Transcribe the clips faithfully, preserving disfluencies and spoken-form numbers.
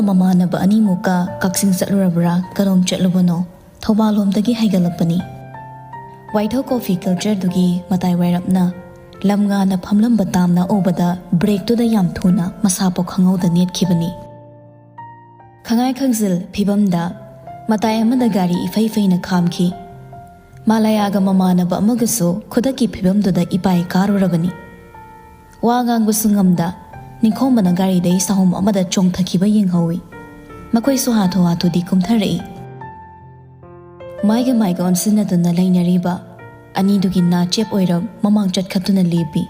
ꯃꯃꯥꯟꯅꯕ ꯑꯅꯤꯃꯨꯛꯀ ꯀꯛꯆꯤꯡ ꯆꯠꯂꯨꯔꯕ꯭ꯔꯥ, ꯀꯔꯣꯝ ꯆꯠꯂꯨꯕꯅꯣ, ꯊꯧꯕꯥꯜꯂꯣꯝꯗꯒꯤ ꯍꯥꯏꯒꯠꯂꯛꯄꯅꯤ꯫ ꯋꯥꯏꯊꯧ ꯀꯣꯐꯤ ꯀꯜꯆꯔꯗꯨꯒꯤ ꯃꯇꯥꯏ ꯋꯥꯏꯔꯞꯅ ꯂꯝ ꯉꯥꯅ ꯐꯝꯂꯝꯕ ꯇꯥꯝꯅ ꯎꯕꯗ ꯕ꯭ꯔꯦꯛꯇꯨꯗ ꯌꯥꯝ ꯊꯨꯅ ꯃꯁꯥ ꯄꯣꯛ ꯈꯪꯍꯧꯗ ꯅꯦꯠꯈꯤꯕꯅꯤ꯫ ꯈꯉꯥꯏ ꯈꯪꯖꯤꯜ ꯐꯤꯕꯝꯗ ꯃꯇꯥꯏ ꯑꯃꯗ ꯒꯥꯔꯤ ꯏꯐꯩ ꯐꯩꯅ ꯈꯥꯝꯈꯤ꯫ ꯃꯥꯂꯌꯥꯒ ꯃꯃꯥꯟꯅꯕ ꯑꯃꯒꯁꯨ ꯈꯨꯗꯛꯀꯤ ꯐꯤꯕꯝꯗꯨꯗ ꯏꯄꯥꯏ ꯀꯥꯔꯨꯔꯕꯅꯤ꯫ ꯋꯥ ꯉꯥꯡꯕꯁꯨ ꯉꯝꯗ ꯅꯤꯡꯈꯣꯝꯕꯅ ꯒꯥꯔꯤꯗꯩ ꯁꯥꯍꯨꯝ ꯑꯃꯗ ꯆꯣꯡꯊꯈꯤꯕ ꯌꯦꯡꯍꯧꯏ꯫ ꯃꯈꯣꯏꯁꯨ ꯍꯥꯊꯨ ꯍꯥꯊꯨꯗꯤ ꯀꯨꯝꯊꯔꯛꯏ꯫ ꯃꯥꯏꯒ ꯃꯥꯏꯒ ꯑꯣꯟꯁꯤꯟꯅꯗꯨꯅ ꯂꯩꯅꯔꯤꯕ ꯑꯅꯤꯗꯨꯒꯤ ꯅꯥ ꯆꯦꯞ ꯑꯣꯏꯔ ꯃꯃꯥꯡ ꯆꯠꯈꯠꯇꯨꯅ ꯂꯦꯞꯄꯤ꯫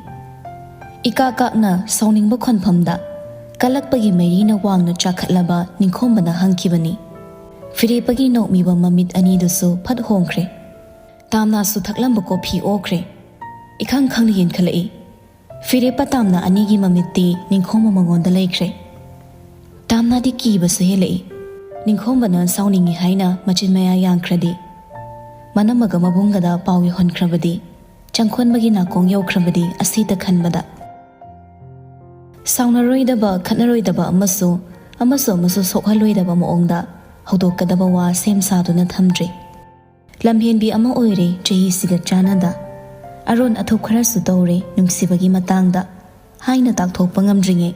ꯏꯀꯥ ꯀꯥꯛꯅ ꯁꯥꯎꯅꯤꯡꯕ ꯈꯣꯟꯐꯝꯗ ꯀꯜꯂꯛꯄꯒꯤ ꯃꯩꯔꯤꯅ ꯋꯥꯡꯅ ꯆꯥꯈꯠꯂꯕ ꯅꯤꯡꯈꯣꯝꯕꯅ ꯍꯪꯈꯤꯕꯅꯤ꯫ ꯐꯤꯔꯦꯞꯄꯒꯤ ꯅꯣꯛꯃꯤꯕ ꯃꯃꯤꯠ ꯑꯅꯤꯗꯨꯁꯨ ꯐꯠ ꯍꯣꯡꯈ꯭ꯔꯦ꯫ ꯇꯥꯝꯅꯥꯁꯨ ꯊꯛꯂꯝꯕ ꯀꯣꯐꯤ ꯑꯣꯈ꯭ꯔꯦ꯫ ꯏꯈꯪ ꯈꯪꯅ ꯌꯦꯡꯈꯠꯂꯛꯏ꯫ ꯐꯤꯔꯦꯞꯄ ꯇꯥꯝꯅꯥ ꯑꯅꯤꯒꯤ ꯃꯃꯤꯠꯇꯤ ꯅꯤꯡꯈꯣꯝꯕ ꯃꯉꯣꯟꯗ ꯂꯩꯈ꯭ꯔꯦ꯫ ꯇꯥꯝꯅꯥꯗꯤ ꯀꯤꯕꯁꯨ ꯍꯦꯜꯂꯛꯏ꯫ ꯅꯤꯡꯈꯣꯝꯕꯅ ꯁꯥꯎꯅꯤꯡꯉꯤ ꯍꯥꯏꯅ ꯃꯆꯤꯟ ꯃꯌꯥ ꯌꯥꯡꯈ꯭ꯔꯗꯤ, ꯃꯅꯝꯃꯒ ꯃꯕꯨꯡꯒꯗ ꯄꯥꯎ ꯌꯧꯍꯟꯈ꯭ꯔꯕꯗꯤ, ꯆꯪꯈꯣꯟꯕꯒꯤ ꯅꯥꯀꯣꯡ ꯌꯧꯈ꯭ꯔꯕꯗꯤ ꯑꯁꯤꯇ ꯈꯟꯕꯗ꯫ ꯁꯥꯎꯅꯔꯣꯏꯗꯕ, ꯈꯠꯅꯔꯣꯏꯗꯕ ꯑꯃꯁꯨ, ꯑꯃꯁꯨ ꯑꯃꯁꯨ ꯁꯣꯛꯍꯜꯂꯣꯏꯗꯕ ꯃꯑꯣꯡꯗ ꯍꯧꯗꯣꯛꯀꯗꯕ ꯋꯥ ꯁꯦꯝ ꯁꯥꯗꯨꯅ ꯊꯝꯗ꯭ꯔꯤ꯫ ꯂꯝꯍꯦꯟꯕꯤ ꯑꯃ ꯑꯣꯏꯔꯦ ꯆꯍꯤꯁꯤꯒ ꯆꯥꯟꯅꯗ꯫ ꯑꯔꯣꯟ ꯑꯊꯨꯞ ꯈꯔꯁꯨ ꯇꯧꯔꯦ ꯅꯨꯡꯁꯤꯕꯒꯤ ꯃꯇꯥꯡꯗ꯫ ꯍꯥꯏꯅ ꯇꯥꯛꯊꯣꯛꯄ ꯉꯝꯗ꯭ꯔꯤꯉꯩ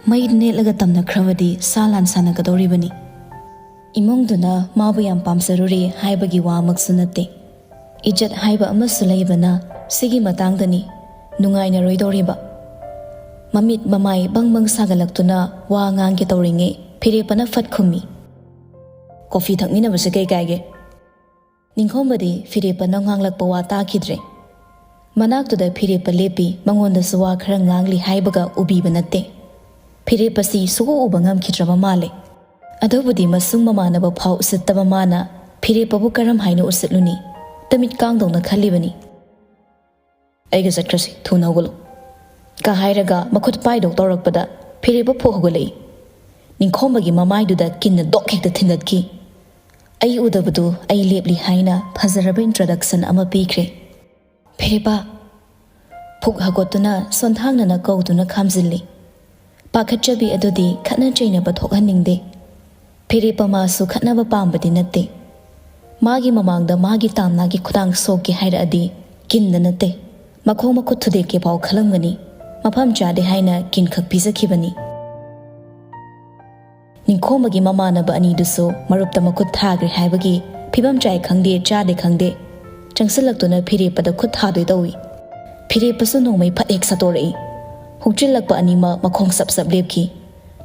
ꯃꯩ ꯅꯦꯠꯂꯒ ꯇꯝꯅꯈ꯭ꯔꯕꯗꯤ ꯁꯥ ꯂꯥꯟ ꯁꯥꯟꯅꯒꯗꯧꯔꯤꯕꯅꯤ꯫ ꯏꯃꯨꯡꯗꯨꯅ ꯃꯥꯕꯨ ꯌꯥꯝ ꯄꯥꯝꯖꯔꯨꯔꯦ ꯍꯥꯏꯕꯒꯤ ꯋꯥꯃꯛꯁꯨ ꯅꯠꯇꯦ꯫ ꯏꯖꯠ ꯍꯥꯏꯕ ꯑꯃꯁꯨ ꯂꯩꯕꯅ ꯁꯤꯒꯤ ꯃꯇꯥꯡꯗꯅꯤ ꯅꯨꯡꯉꯥꯏꯅꯔꯣꯏꯗꯧꯔꯤꯕ꯫ ꯃꯃꯤꯠ ꯃꯃꯥꯏ ꯕꯪ ꯕꯪ ꯁꯥꯒꯠꯂꯛꯇꯨꯅ ꯋꯥ ꯉꯥꯡꯒꯦ ꯇꯧꯔꯤꯉꯩ ꯐꯤꯔꯦꯞꯄꯅ ꯐꯠ ꯈꯨꯝꯃꯤ꯫ "ꯀꯣꯐꯤ ꯊꯛꯃꯤꯟꯅꯕꯁꯦ ꯀꯩ ꯀꯥꯏꯒꯦ?" ꯅꯤꯡꯈꯣꯝꯕꯗꯤ ꯐꯤꯔꯦꯞꯄꯅ ꯉꯥꯡꯂꯛꯄ ꯋꯥ ꯇꯥꯈꯤꯗ꯭ꯔꯦ꯫ ꯃꯅꯥꯛꯇꯨꯗ ꯐꯤꯔꯦꯞꯄ ꯂꯦꯞꯄꯤ, ꯃꯉꯣꯟꯗꯁꯨ ꯋꯥ ꯈꯔ ꯉꯥꯡꯂꯤ ꯍꯥꯏꯕꯒ ꯎꯕꯤꯕ ꯅꯠꯇꯦ꯫ ꯐꯤꯔꯦꯞꯄꯁꯤ ꯁꯨꯛꯎ ꯎꯕ ꯉꯝꯈꯤꯗ꯭ꯔꯕ ꯃꯥꯜꯂꯦ꯫ ꯑꯗꯨꯕꯨꯗꯤ ꯃꯁꯨꯡ ꯃꯃꯥꯟꯅꯕ ꯐꯥꯎ ꯎꯁꯤꯠꯇꯕ ꯃꯥꯅ ꯐꯤꯔꯦꯞꯄꯕꯨ ꯀꯔꯝ ꯍꯥꯏꯅ ꯎꯁꯤꯠꯂꯨꯅꯤ? ꯇꯃꯤꯠ ꯀꯥꯡꯗꯧꯅ ꯈꯜꯂꯤꯕꯅꯤ꯫ "ꯑꯩꯒ ꯆꯠꯈ꯭ꯔꯁꯤ, ꯊꯨꯅ ꯍꯧꯒꯠꯂꯨ" ꯀ ꯍꯥꯏꯔꯒ ꯃꯈꯨꯠ ꯄꯥꯏꯗꯧ ꯇꯧꯔꯛꯄꯗ ꯐꯤꯔꯦꯞꯄ ꯐꯨꯛ ꯍꯧꯒꯠꯂꯛꯏ꯫ ꯅꯤꯡꯈꯣꯝꯕꯒꯤ ꯃꯃꯥꯏꯗꯨꯗ ꯀꯤꯟꯅ ꯗꯣꯛ ꯍꯦꯛꯇ ꯊꯤꯟꯗꯠꯈꯤ꯫ ꯑꯩ ꯎꯗꯕꯗꯨ ꯑꯩ ꯂꯦꯞꯂꯤ ꯍꯥꯏꯅ ꯐꯖꯔꯕ introduction ꯑꯃ ꯄꯤꯈ꯭ꯔꯦ꯫ "ꯐꯤꯔꯦꯞꯄ!" ꯐꯨꯛ ꯍꯧꯒꯠꯇꯨꯅ ꯁꯣꯟꯊꯥꯡꯅꯅ ꯀꯧꯗꯨꯅ ꯈꯥꯝꯖꯤꯜꯂꯤ꯫ ꯄꯥꯈꯠꯆꯕꯤ ꯑꯗꯨꯗꯤ ꯈꯠꯅ ꯆꯩꯅꯕ ꯊꯣꯛꯍꯟꯅꯤꯡꯗꯦ꯫ ꯐꯤꯔꯦꯞꯄ ꯃꯥꯁꯨ ꯈꯠꯅꯕ ꯄꯥꯝꯕꯗꯤ ꯅꯠꯇꯦ꯫ ꯃꯥꯒꯤ ꯃꯃꯥꯡꯗ ꯃꯥꯒꯤ ꯇꯥꯝꯅꯥꯒꯤ ꯈꯨꯗꯥꯡ ꯁꯣꯛꯀꯦ ꯍꯥꯏꯔꯛꯑꯗꯤ ꯀꯤꯟꯗ ꯅꯠꯇꯦ, ꯃꯈꯣꯡ ꯃꯈꯨꯠ ꯊꯨꯗꯦꯛꯀꯦ ꯐꯥꯎ ꯈꯜꯂꯝꯒꯅꯤ꯫ ꯃꯐꯝ ꯆꯥꯗꯦ ꯍꯥꯏꯅ ꯀꯤꯟꯈꯛ ꯄꯤꯖꯈꯤꯕꯅꯤ꯫ ꯅꯤꯡꯈꯣꯝꯕꯒꯤ ꯃꯃꯥꯟꯅꯕ ꯑꯅꯤꯗꯨꯁꯨ ꯃꯔꯨꯞꯇ ꯃꯈꯨꯠ ꯊꯥꯈ꯭ꯔꯦ ꯍꯥꯏꯕꯒꯤ ꯐꯤꯕꯝ ꯆꯥꯏ ꯈꯪꯗꯦ ꯆꯥꯗꯦ ꯈꯪꯗꯦ ꯆꯪꯁꯤꯜꯂꯛꯇꯨꯅ ꯐꯤꯔꯦꯞꯄꯗ ꯈꯨꯠ ꯊꯥꯗꯣꯏ ꯇꯧꯏ꯫ ꯐꯤꯔꯦꯞꯄꯁꯨ ꯅꯣꯡꯃꯩ ꯐꯠ ꯍꯦꯛ ꯁꯠꯇꯣꯔꯛꯏ꯫ ꯍꯨꯛꯆꯤꯜꯂꯛꯄ ꯑꯅꯤꯃꯛ ꯃꯈꯣꯡ ꯁꯞ ꯁꯞ ꯂꯦꯞꯈꯤ꯫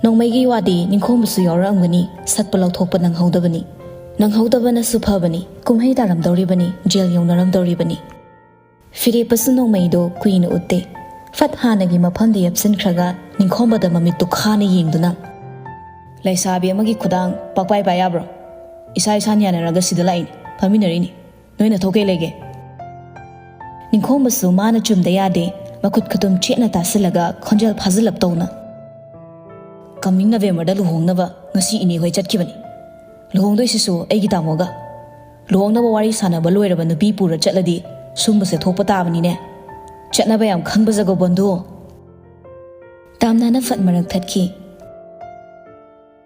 ꯅꯣꯡꯃꯩꯒꯤ ꯋꯥꯗꯤ ꯅꯤꯡꯈꯣꯝꯕꯁꯨ ꯌꯥꯎꯔꯛꯑꯝꯒꯅꯤ, ꯁꯠꯄ ꯂꯧꯊꯣꯛꯄ ꯅꯪꯍꯧꯗꯕꯅꯤ꯫ ꯅꯪꯍꯧꯗꯕꯅꯁꯨ ꯐꯕꯅꯤ, ꯀꯨꯝꯍꯩ ꯇꯥꯔꯝꯗꯧꯔꯤꯕꯅꯤ, ꯖꯦꯜ ꯌꯧꯅꯔꯝꯗꯧꯔꯤꯕꯅꯤ꯫ ꯐꯤꯔꯦꯞꯄꯁꯨ ꯅꯣꯡꯃꯩꯗꯣ ꯀꯨꯏꯅ ꯎꯠꯇꯦ꯫ ꯐꯠ ꯍꯥꯟꯅꯒꯤ ꯃꯐꯝꯗ ꯌꯦꯞꯁꯤꯟꯈ꯭ꯔꯒ ꯅꯤꯡꯈꯣꯝꯕꯗ ꯃꯃꯤꯠꯇꯨ ꯈꯥꯅ ꯌꯦꯡꯗꯨꯅ, "ꯂꯩꯁꯥꯕꯤ ꯑꯃꯒꯤ ꯈꯨꯗꯥꯡ ꯄꯥꯛꯄꯥꯏ ꯄꯥꯏ ꯌꯥꯕ꯭ꯔꯣ? ꯏꯁꯥ ꯏꯁꯥꯅ ꯌꯥꯅꯔꯒ ꯁꯤꯗ ꯂꯥꯛꯏꯅꯤ, ꯐꯝꯃꯤꯟꯅꯔꯤꯅꯤ꯫ ꯅꯣꯏꯅ ꯊꯣꯛ ꯀꯩ ꯂꯩꯒꯦ?" ꯅꯤꯡꯈꯣꯝꯕꯁꯨ ꯃꯥꯅ ꯆꯨꯝꯗ ꯌꯥꯗꯦ, ꯃꯈꯨꯠ ꯈꯨꯇꯨꯝ ꯆꯦꯠꯅ ꯇꯥꯁꯤꯜꯂꯒ ꯈꯣꯟꯖꯦꯜ ꯐꯥꯖꯤꯜꯂꯞ ꯇꯧꯅ, "ꯀꯃꯤꯡ ꯅꯕꯦꯝꯕꯔꯗ ꯂꯨꯍꯣꯡꯅꯕ ꯉꯁꯤ ꯏꯅꯦ ꯍꯣꯏ ꯆꯠꯈꯤꯕꯅꯤ꯫ ꯂꯨꯍꯣꯡꯗꯣꯏꯁꯤꯁꯨ ꯑꯩꯒꯤ ꯇꯥꯃꯣꯒ꯫ ꯂꯨꯍꯣꯡꯅꯕ ꯋꯥꯔꯤ ꯁꯥꯟꯅꯕ ꯂꯣꯏꯔꯕ ꯅꯨꯄꯤ ꯄꯨꯔ ꯆꯠꯂꯗꯤ ꯁꯨꯝꯕꯁꯦ ꯊꯣꯛꯄ ꯇꯥꯕꯅꯤꯅꯦ꯫ ꯆꯠꯅꯕ ꯌꯥꯝ ꯈꯪꯕ ꯖꯒꯣ ꯕꯣꯟꯗꯨ꯫" ꯇꯥꯝꯅꯥꯅ ꯐꯠ ꯃꯔꯛ ꯊꯠꯈꯤ꯫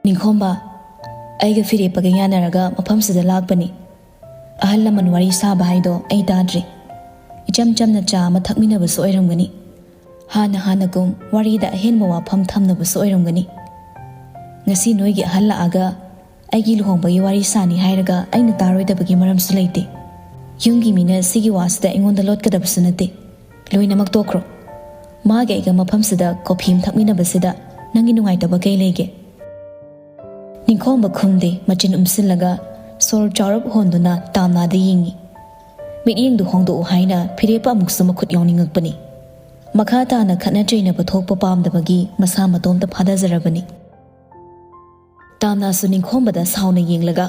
"ꯅꯤꯡꯈꯣꯝꯕ, ꯑꯩꯒ ꯐꯤꯔꯦꯞꯄꯒ ꯌꯥꯅꯔꯒ ꯃꯐꯝꯁꯤꯗ ꯂꯥꯛꯄꯅꯤ꯫ ꯑꯍꯜ ꯂꯃꯟ ꯋꯥꯔꯤ ꯁꯥꯕ ꯍꯥꯏꯗꯣ ꯑꯩ ꯇꯥꯗ꯭ꯔꯤ꯫ ꯏꯆꯝ ꯆꯝꯅ ꯆꯥ ꯑꯃ ꯊꯛꯃꯤꯟꯅꯕꯁꯨ ꯑꯣꯏꯔꯝꯒꯅꯤ꯫ ꯍꯥꯟꯅ ꯍꯥꯟꯅꯒꯨꯝ ꯋꯥꯔꯤꯗ ꯑꯍꯦꯟꯕ ꯋꯥꯐꯝ ꯊꯝꯅꯕꯁꯨ ꯑꯣꯏꯔꯝꯒꯅꯤ꯫ ꯉꯁꯤ ꯅꯣꯏꯒꯤ ꯑꯍꯜ ꯂꯥꯛꯑꯒ ꯑꯩꯒꯤ ꯂꯨꯍꯣꯡꯕꯒꯤ ꯋꯥꯔꯤ ꯁꯥꯅꯤ ꯍꯥꯏꯔꯒ ꯑꯩꯅ ꯇꯥꯔꯣꯏꯗꯕꯒꯤ ꯃꯔꯝꯁꯨ ꯂꯩꯇꯦ꯫ ꯌꯨꯝꯒꯤ ꯃꯤꯅ ꯁꯤꯒꯤ ꯋꯥꯁꯤꯗ ꯑꯩꯉꯣꯟꯗ ꯂꯣꯠꯀꯗꯕꯁꯨ ꯅꯠꯇꯦ꯫ ꯂꯣꯏꯅꯃꯛ ꯇꯣꯛꯈ꯭ꯔꯣ꯫ ꯃꯥꯒꯤ ꯑꯩꯒ ꯃꯐꯝꯁꯤꯗ ꯀꯣꯐꯤ ꯑꯃ ꯊꯛꯃꯤꯟꯅꯕꯁꯤꯗ ꯅꯪꯒꯤ ꯅꯨꯡꯉꯥꯏꯇꯕ ꯀꯩ ꯂꯩꯒꯦ?" ꯅꯤꯡꯈꯣꯝꯕ ꯈꯨꯝꯗꯦ, ꯃꯆꯤꯟ ꯎꯝꯁꯤꯜꯂꯒ ꯁꯣꯔ ꯆꯥꯎꯔꯞ ꯍꯣꯟꯗꯨꯅ ꯇꯥꯝꯅꯥꯗ ꯌꯦꯡꯉꯤ꯫ ꯃꯤꯠꯌꯦꯡꯗꯨ ꯍꯣꯡꯗꯣꯛꯎ ꯍꯥꯏꯅ ꯐꯤꯔꯦꯞꯄ ꯑꯃꯨꯛꯁꯨ ꯃꯈꯨꯠ ꯌꯥꯎꯅꯤꯡꯉꯛꯄꯅꯤ꯫ ꯃꯈꯥ ꯇꯥꯅ ꯈꯠꯅ ꯆꯩꯅꯕ ꯊꯣꯛꯄ ꯄꯥꯝꯗꯕꯒꯤ ꯃꯁꯥ ꯃꯇꯣꯝꯇ ꯐꯥꯗꯖꯔꯕꯅꯤ꯫ ꯇꯥꯝꯅꯥꯁꯨ ꯅꯤꯡꯈꯣꯝꯕꯗ ꯁꯥꯎꯅ ꯌꯦꯡꯂꯒ,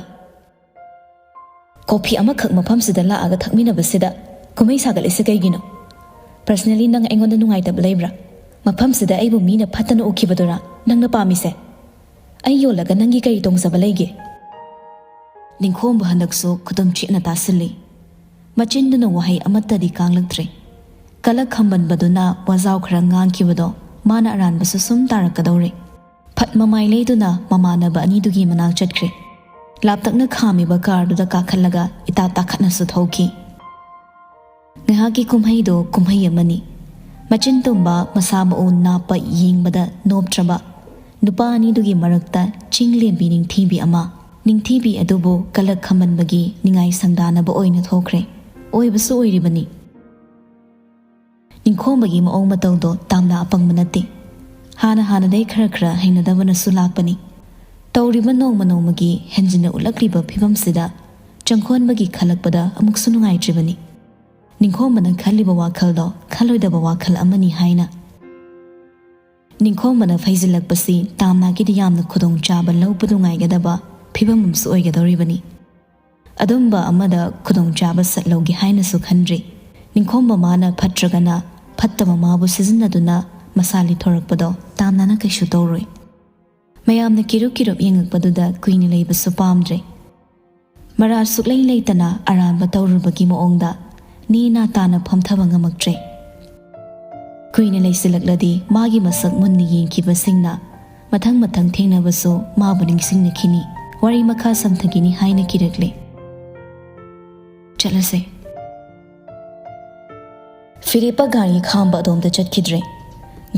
"ꯀꯣꯐꯤ ꯑꯃꯈꯛ ꯃꯐꯝꯁꯤꯗ ꯂꯥꯛꯑꯒ ꯊꯛꯃꯤꯟꯅꯕꯁꯤꯗ ꯀꯨꯝꯍꯩ ꯁꯥꯒꯠꯂꯤꯁꯦ ꯀꯩꯒꯤꯅꯣ? Personally ꯅꯪ ꯑꯩꯉꯣꯟꯗ ꯅꯨꯡꯉꯥꯏꯇꯕ ꯂꯩꯕ꯭ꯔꯥ? ꯃꯐꯝꯁꯤꯗ ꯑꯩꯕꯨ ꯃꯤꯅ ꯐꯠꯇꯅ ꯎꯈꯤꯕꯗꯨꯔꯥ ꯅꯪꯅ ꯄꯥꯝꯃꯤꯁꯦ? ꯑꯩ ꯌꯣꯜꯂꯒ ꯅꯪꯒꯤ ꯀꯔꯤ ꯇꯣꯡꯖꯕ ꯂꯩꯒꯦ?" ꯅꯤꯡꯈꯣꯝꯕ ꯍꯟꯗꯛꯁꯨ ꯈꯨꯇꯨꯝ ꯆꯦꯠꯅ ꯇꯥꯁꯤꯜꯂꯤ꯫ ꯃꯆꯤꯟꯗꯨꯅ ꯋꯥꯍꯩ ꯑꯃꯠꯇꯗꯤ ꯀꯥꯡꯂꯛꯇ꯭ꯔꯦ꯫ ꯀꯂꯛ ꯈꯝꯕꯟꯕꯗꯨꯅ ꯋꯥꯖꯥꯎ ꯈꯔ ꯉꯥꯡꯈꯤꯕꯗꯣ ꯃꯥꯅ ꯑꯔꯥꯟꯕꯁꯨ ꯁꯨꯝ ꯇꯥꯔꯛꯀꯗꯧꯔꯦ꯫ ꯐꯠ ꯃꯃꯥꯏ ꯂꯩꯗꯨꯅ ꯃꯃꯥꯟꯅꯕ ꯑꯅꯤꯗꯨꯒꯤ ꯃꯅꯥꯛ ꯆꯠꯈ꯭ꯔꯦ꯫ ꯂꯥꯞꯇꯛꯅ ꯈꯥꯝꯃꯤꯕ ꯀꯥꯔꯗꯨꯗ ꯀꯥꯈꯠꯂꯒ ꯏꯇꯥ ꯇꯥꯈꯠꯅꯁꯨ ꯊꯧꯈꯤ꯫ ꯉꯥꯏꯍꯥꯛꯀꯤ ꯀꯨꯝꯍꯩꯗꯣ ꯀꯨꯝꯍꯩ ꯑꯃꯅꯤ꯫ ꯃꯆꯤꯟ ꯇꯨꯝꯕ, ꯃꯁꯥ ꯃꯎ ꯅꯥꯞꯄ, ꯌꯦꯡꯕꯗ ꯅꯣꯞꯇ꯭ꯔꯕ ꯅꯨꯄꯥ ꯑꯅꯤꯗꯨꯒꯤ ꯃꯔꯛꯇ ꯆꯤꯡ ꯂꯦꯝꯕꯤ ꯅꯤꯡꯊꯤꯕꯤ ꯑꯃ꯫ ꯅꯤꯡꯊꯤꯕꯤ ꯑꯗꯨꯕꯨ ꯀꯂꯛ ꯈꯝꯃꯟꯕꯒꯤ ꯅꯤꯡꯉꯥꯏ ꯁꯪꯗꯥꯅꯕ ꯑꯣꯏꯅ ꯊꯣꯛꯈ꯭ꯔꯦ꯫ ꯑꯣꯏꯕꯁꯨ ꯑꯣꯏꯔꯤꯕꯅꯤ꯫ ꯅꯤꯡꯈꯣꯝꯕꯒꯤ ꯃꯑꯣꯡ ꯃꯇꯧꯗꯣ ꯇꯥꯝꯅ ꯑꯄꯪꯕ ꯅꯠꯇꯦ꯫ ꯍꯥꯟꯅ ꯍꯥꯟꯅꯗꯩ ꯈꯔ ꯈꯔ ꯍꯩꯅꯗꯕꯅꯁꯨ ꯂꯥꯛꯄꯅꯤ꯫ ꯇꯧꯔꯤꯕ ꯅꯣꯡꯃ ꯅꯣꯡꯃꯒꯤ ꯍꯦꯟꯖꯤꯟꯅ ꯎꯠꯂꯛꯂꯤꯕ ꯐꯤꯕꯝꯁꯤꯗ ꯆꯪꯈꯣꯟꯕꯒꯤ ꯈꯜꯂꯛꯄꯗ ꯑꯃꯨꯛꯁꯨ ꯅꯨꯡꯉꯥꯏꯇ꯭ꯔꯤꯕꯅꯤ꯫ ꯅꯤꯡꯈꯣꯝꯕꯅ ꯈꯜꯂꯤꯕ ꯋꯥꯈꯜꯗꯣ ꯈꯜꯂꯣꯏꯗꯕ ꯋꯥꯈꯜ ꯑꯃꯅꯤ ꯍꯥꯏꯅ꯫ ꯅꯤꯡꯈꯣꯝꯕꯅ ꯐꯩꯖꯤꯜꯂꯛꯄꯁꯤ ꯇꯥꯝꯅꯥꯒꯤꯗꯤ ꯌꯥꯝꯅ ꯈꯨꯗꯣꯡꯆꯥꯕ ꯂꯧꯕꯗꯨ ꯉꯥꯏꯒꯗꯕ ꯐꯤꯕꯝ ꯑꯃꯁꯨ ꯑꯣꯏꯒꯗꯧꯔꯤꯕꯅꯤ꯫ ꯑꯗꯨꯝꯕ ꯑꯃꯗ ꯈꯨꯗꯣꯡꯆꯥꯕ ꯁꯠ ꯂꯧꯒꯦ ꯍꯥꯏꯅꯁꯨ ꯈꯟꯗ꯭ꯔꯤ꯫ ꯅꯤꯡꯈꯣꯝꯕ ꯃꯥꯅ ꯐꯠꯇ꯭ꯔꯒꯅ ꯐꯠꯇꯕ ꯃꯥꯕꯨ ꯁꯤꯖꯤꯟꯅꯗꯨꯅ ꯃꯁꯥ ꯂꯤꯊꯣꯔꯛꯄꯗꯣ ꯇꯥꯝꯅꯥꯅ ꯀꯩꯁꯨ ꯇꯧꯔꯣꯏ꯫ ꯃꯌꯥꯝꯅ ꯀꯤꯔꯨꯞ ꯀꯤꯔꯨꯞ ꯌꯦꯡꯉꯛꯄꯗꯨꯗ ꯀꯨꯏꯅ ꯂꯩꯕꯁꯨ ꯄꯥꯝꯗ꯭ꯔꯦ꯫ ꯃꯔꯥꯜ ꯁꯨꯛꯂꯩ ꯂꯩꯇꯅ ꯑꯔꯥꯟꯕ ꯇꯧꯔꯨꯕꯒꯤ ꯃꯑꯣꯡꯗ ꯅꯦ ꯅꯥ ꯇꯥꯅ ꯐꯝꯊꯕ ꯉꯝꯃꯛꯇ꯭ꯔꯦ꯫ ꯀꯨꯏꯅ ꯂꯩꯁꯤꯜꯂꯛꯂꯗꯤ ꯃꯥꯒꯤ ꯃꯁꯛ ꯃꯨꯟꯅ ꯌꯦꯡꯈꯤꯕꯁꯤꯡꯅ ꯃꯊꯪ ꯃꯊꯪ ꯊꯦꯡꯅꯕꯁꯨ ꯃꯥꯕꯨ ꯅꯤꯡꯁꯤꯡꯅꯈꯤꯅꯤ, ꯋꯥꯔꯤ ꯃꯈꯥ ꯁꯝꯊꯈꯤꯅꯤ ꯍꯥꯏꯅ ꯀꯤꯔꯛꯂꯦ꯫ ꯆꯠꯂꯁꯦ꯫ ꯐꯤꯔꯦꯞꯄ ꯒꯥꯔꯤ ꯈꯥꯝꯕ ꯑꯗꯣꯝꯗ ꯆꯠꯈꯤꯗ꯭ꯔꯦ꯫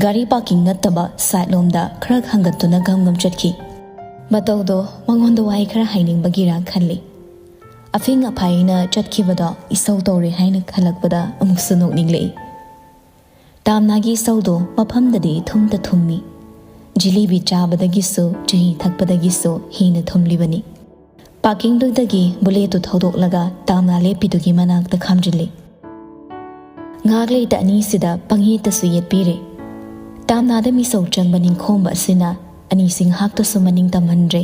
ꯒꯥꯔꯤ ꯄꯥꯔꯀꯤꯡ ꯅꯠꯇꯕ ꯁꯥꯏꯠ ꯂꯣꯝꯗ ꯈꯔ ꯍꯪꯒꯠꯇꯨꯅ ꯒꯝ ꯒꯝ ꯆꯠꯈꯤ꯫ ꯃꯇꯧꯗꯣ ꯃꯉꯣꯟꯗ ꯋꯥꯍꯩ ꯈꯔ ꯍꯥꯏꯅꯤꯡꯕꯒꯤꯔꯥ ꯈꯜꯂꯤ꯫ ꯑꯐꯤꯡ ꯑꯐꯥꯏꯅ ꯆꯠꯈꯤꯕꯗꯣ ꯏꯁꯧ ꯇꯧꯔꯦ ꯍꯥꯏꯅ ꯈꯜꯂꯛꯄꯗ ꯑꯃꯨꯛꯁꯨ ꯅꯣꯛꯅꯤꯡꯂꯛꯏ꯫ ꯇꯥꯝꯅꯥꯒꯤ ꯏꯁꯧꯗꯣ ꯃꯐꯝꯗꯗꯤ ꯊꯨꯝꯇ ꯊꯨꯝꯃꯤ꯫ ꯖꯤꯂꯤꯕꯤ ꯆꯥꯕꯗꯒꯤꯁꯨ ꯆꯨꯍꯤ ꯊꯛꯄꯗꯒꯤꯁꯨ ꯍꯦꯟꯅ ꯊꯨꯝꯂꯤꯕꯅꯤ꯫ ꯄꯥꯔꯀꯤꯡꯗꯨꯗꯒꯤ ꯕꯨꯂꯦꯠꯇꯨ ꯊꯧꯗꯣꯛꯂꯒ ꯇꯥꯝꯅꯥ ꯂꯦꯞꯄꯤꯗꯨꯒꯤ ꯃꯅꯥꯛꯇ ꯈꯥꯝꯖꯤꯜꯂꯤ꯫ ꯉꯥꯏꯍꯥꯛ ꯂꯩꯇ ꯑꯅꯤꯁꯤꯗ ꯄꯪꯌꯦꯠꯇꯁꯨ ꯌꯦꯠꯄꯤꯔꯦ꯫ ꯇꯥꯝꯅꯥꯗ ꯃꯤꯁꯧ ꯆꯪꯕ ꯅꯤꯡꯈꯣꯝꯕ ꯑꯁꯤꯅ ꯑꯅꯤꯁꯤ ꯉꯥꯏꯍꯥꯛꯇꯁꯨ ꯃꯅꯤꯡ ꯇꯝꯍꯟꯗ꯭ꯔꯦ꯫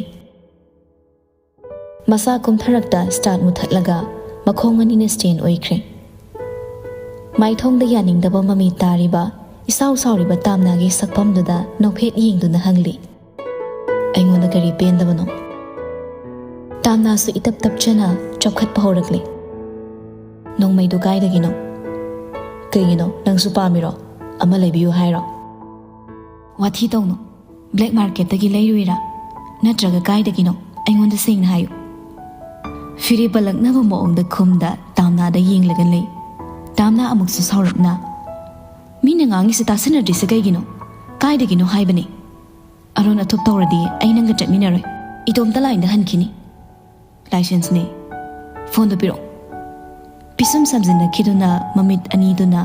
ꯃꯁꯥ ꯀꯨꯝꯊꯔꯛꯇ ꯁ꯭ꯇꯥꯔꯠ ꯃꯨꯊꯠꯂꯒ ꯃꯈꯣꯡ ꯑꯅꯤꯅ ꯁ꯭ꯇꯦꯟ ꯑꯣꯏꯈ꯭ꯔꯦ꯫ ꯃꯥꯏꯊꯣꯡꯗ ꯌꯥꯅꯤꯡꯗꯕ ꯃꯃꯤ ꯇꯥꯔꯤꯕ, ꯏꯁꯥꯎ ꯁꯥꯎꯔꯤꯕ ꯇꯥꯝꯅꯥꯒꯤ ꯁꯛꯐꯝꯗꯨꯗ ꯅꯣꯛꯐꯦꯠ ꯌꯦꯡꯗꯨꯅ ꯍꯪꯂꯤ, "ꯑꯩꯉꯣꯟꯗ ꯀꯔꯤ ꯄꯦꯟꯗꯕꯅꯣ?" ꯇꯥꯝꯅꯥꯁꯨ ꯏꯇꯞ ꯇꯞꯆꯅ ꯆꯞꯈꯠꯄ ꯍꯧꯔꯛꯂꯦ꯫ "ꯅꯣꯡꯃꯩꯗꯨ ꯀꯥꯏꯗꯒꯤꯅꯣ? ꯀꯩꯒꯤꯅꯣ, ꯅꯪꯁꯨ ꯄꯥꯝꯃꯤꯔꯣ? ꯑꯃ ꯂꯩꯕꯤꯌꯨ ꯍꯥꯏꯔꯣ?" "ꯋꯥꯊꯤ ꯇꯧꯅꯨ꯫ ꯕ꯭ꯂꯦꯛ ꯃꯥꯔꯀꯦꯠꯇꯒꯤ ꯂꯩꯔꯨꯏꯔꯥ? ꯅꯠꯇ꯭ꯔꯒ ꯀꯥꯏꯗꯒꯤꯅꯣ? ꯑꯩꯉꯣꯟꯗ ꯁꯦꯡꯅ ꯍꯥꯏꯌꯨ"꯫ ꯐꯤꯔꯦꯞꯄ ꯂꯛꯅꯕ ꯃꯑꯣꯡꯗ ꯈꯨꯝꯗ ꯇꯥꯝꯅꯥꯗ ꯌꯦꯡꯂꯒ ꯂꯩ꯫ ꯇꯥꯝꯅꯥ ꯑꯃꯨꯛꯁꯨ ꯁꯥꯎꯔꯞꯅ, "ꯃꯤꯅ ꯉꯥꯡꯉꯤꯁꯦ ꯇꯥꯁꯤꯟꯅꯗ꯭ꯔꯤꯁꯦ ꯀꯩꯒꯤꯅꯣ? ꯀꯥꯏꯗꯒꯤꯅꯣ ꯍꯥꯏꯕꯅꯦ꯫ ꯑꯔꯣꯟ ꯑꯊꯨꯞ ꯇꯧꯔꯗꯤ ꯑꯩ ꯅꯪꯒ ꯆꯠꯃꯤꯟꯅꯔꯣꯏ꯫ ꯏꯇꯣꯝꯇ ꯂꯥꯏꯟꯗ ꯍꯟꯈꯤꯅꯤ꯫ ꯂꯥꯏꯁꯦꯟꯁꯅꯦ꯫ ꯐꯣꯟꯗꯣ ꯄꯤꯔꯛꯑꯣ"꯫ ꯄꯤꯁꯨꯝ ꯁꯝꯖꯤꯟꯅꯈꯤꯗꯨꯅ ꯃꯃꯤꯠ ꯑꯅꯤꯗꯨꯅ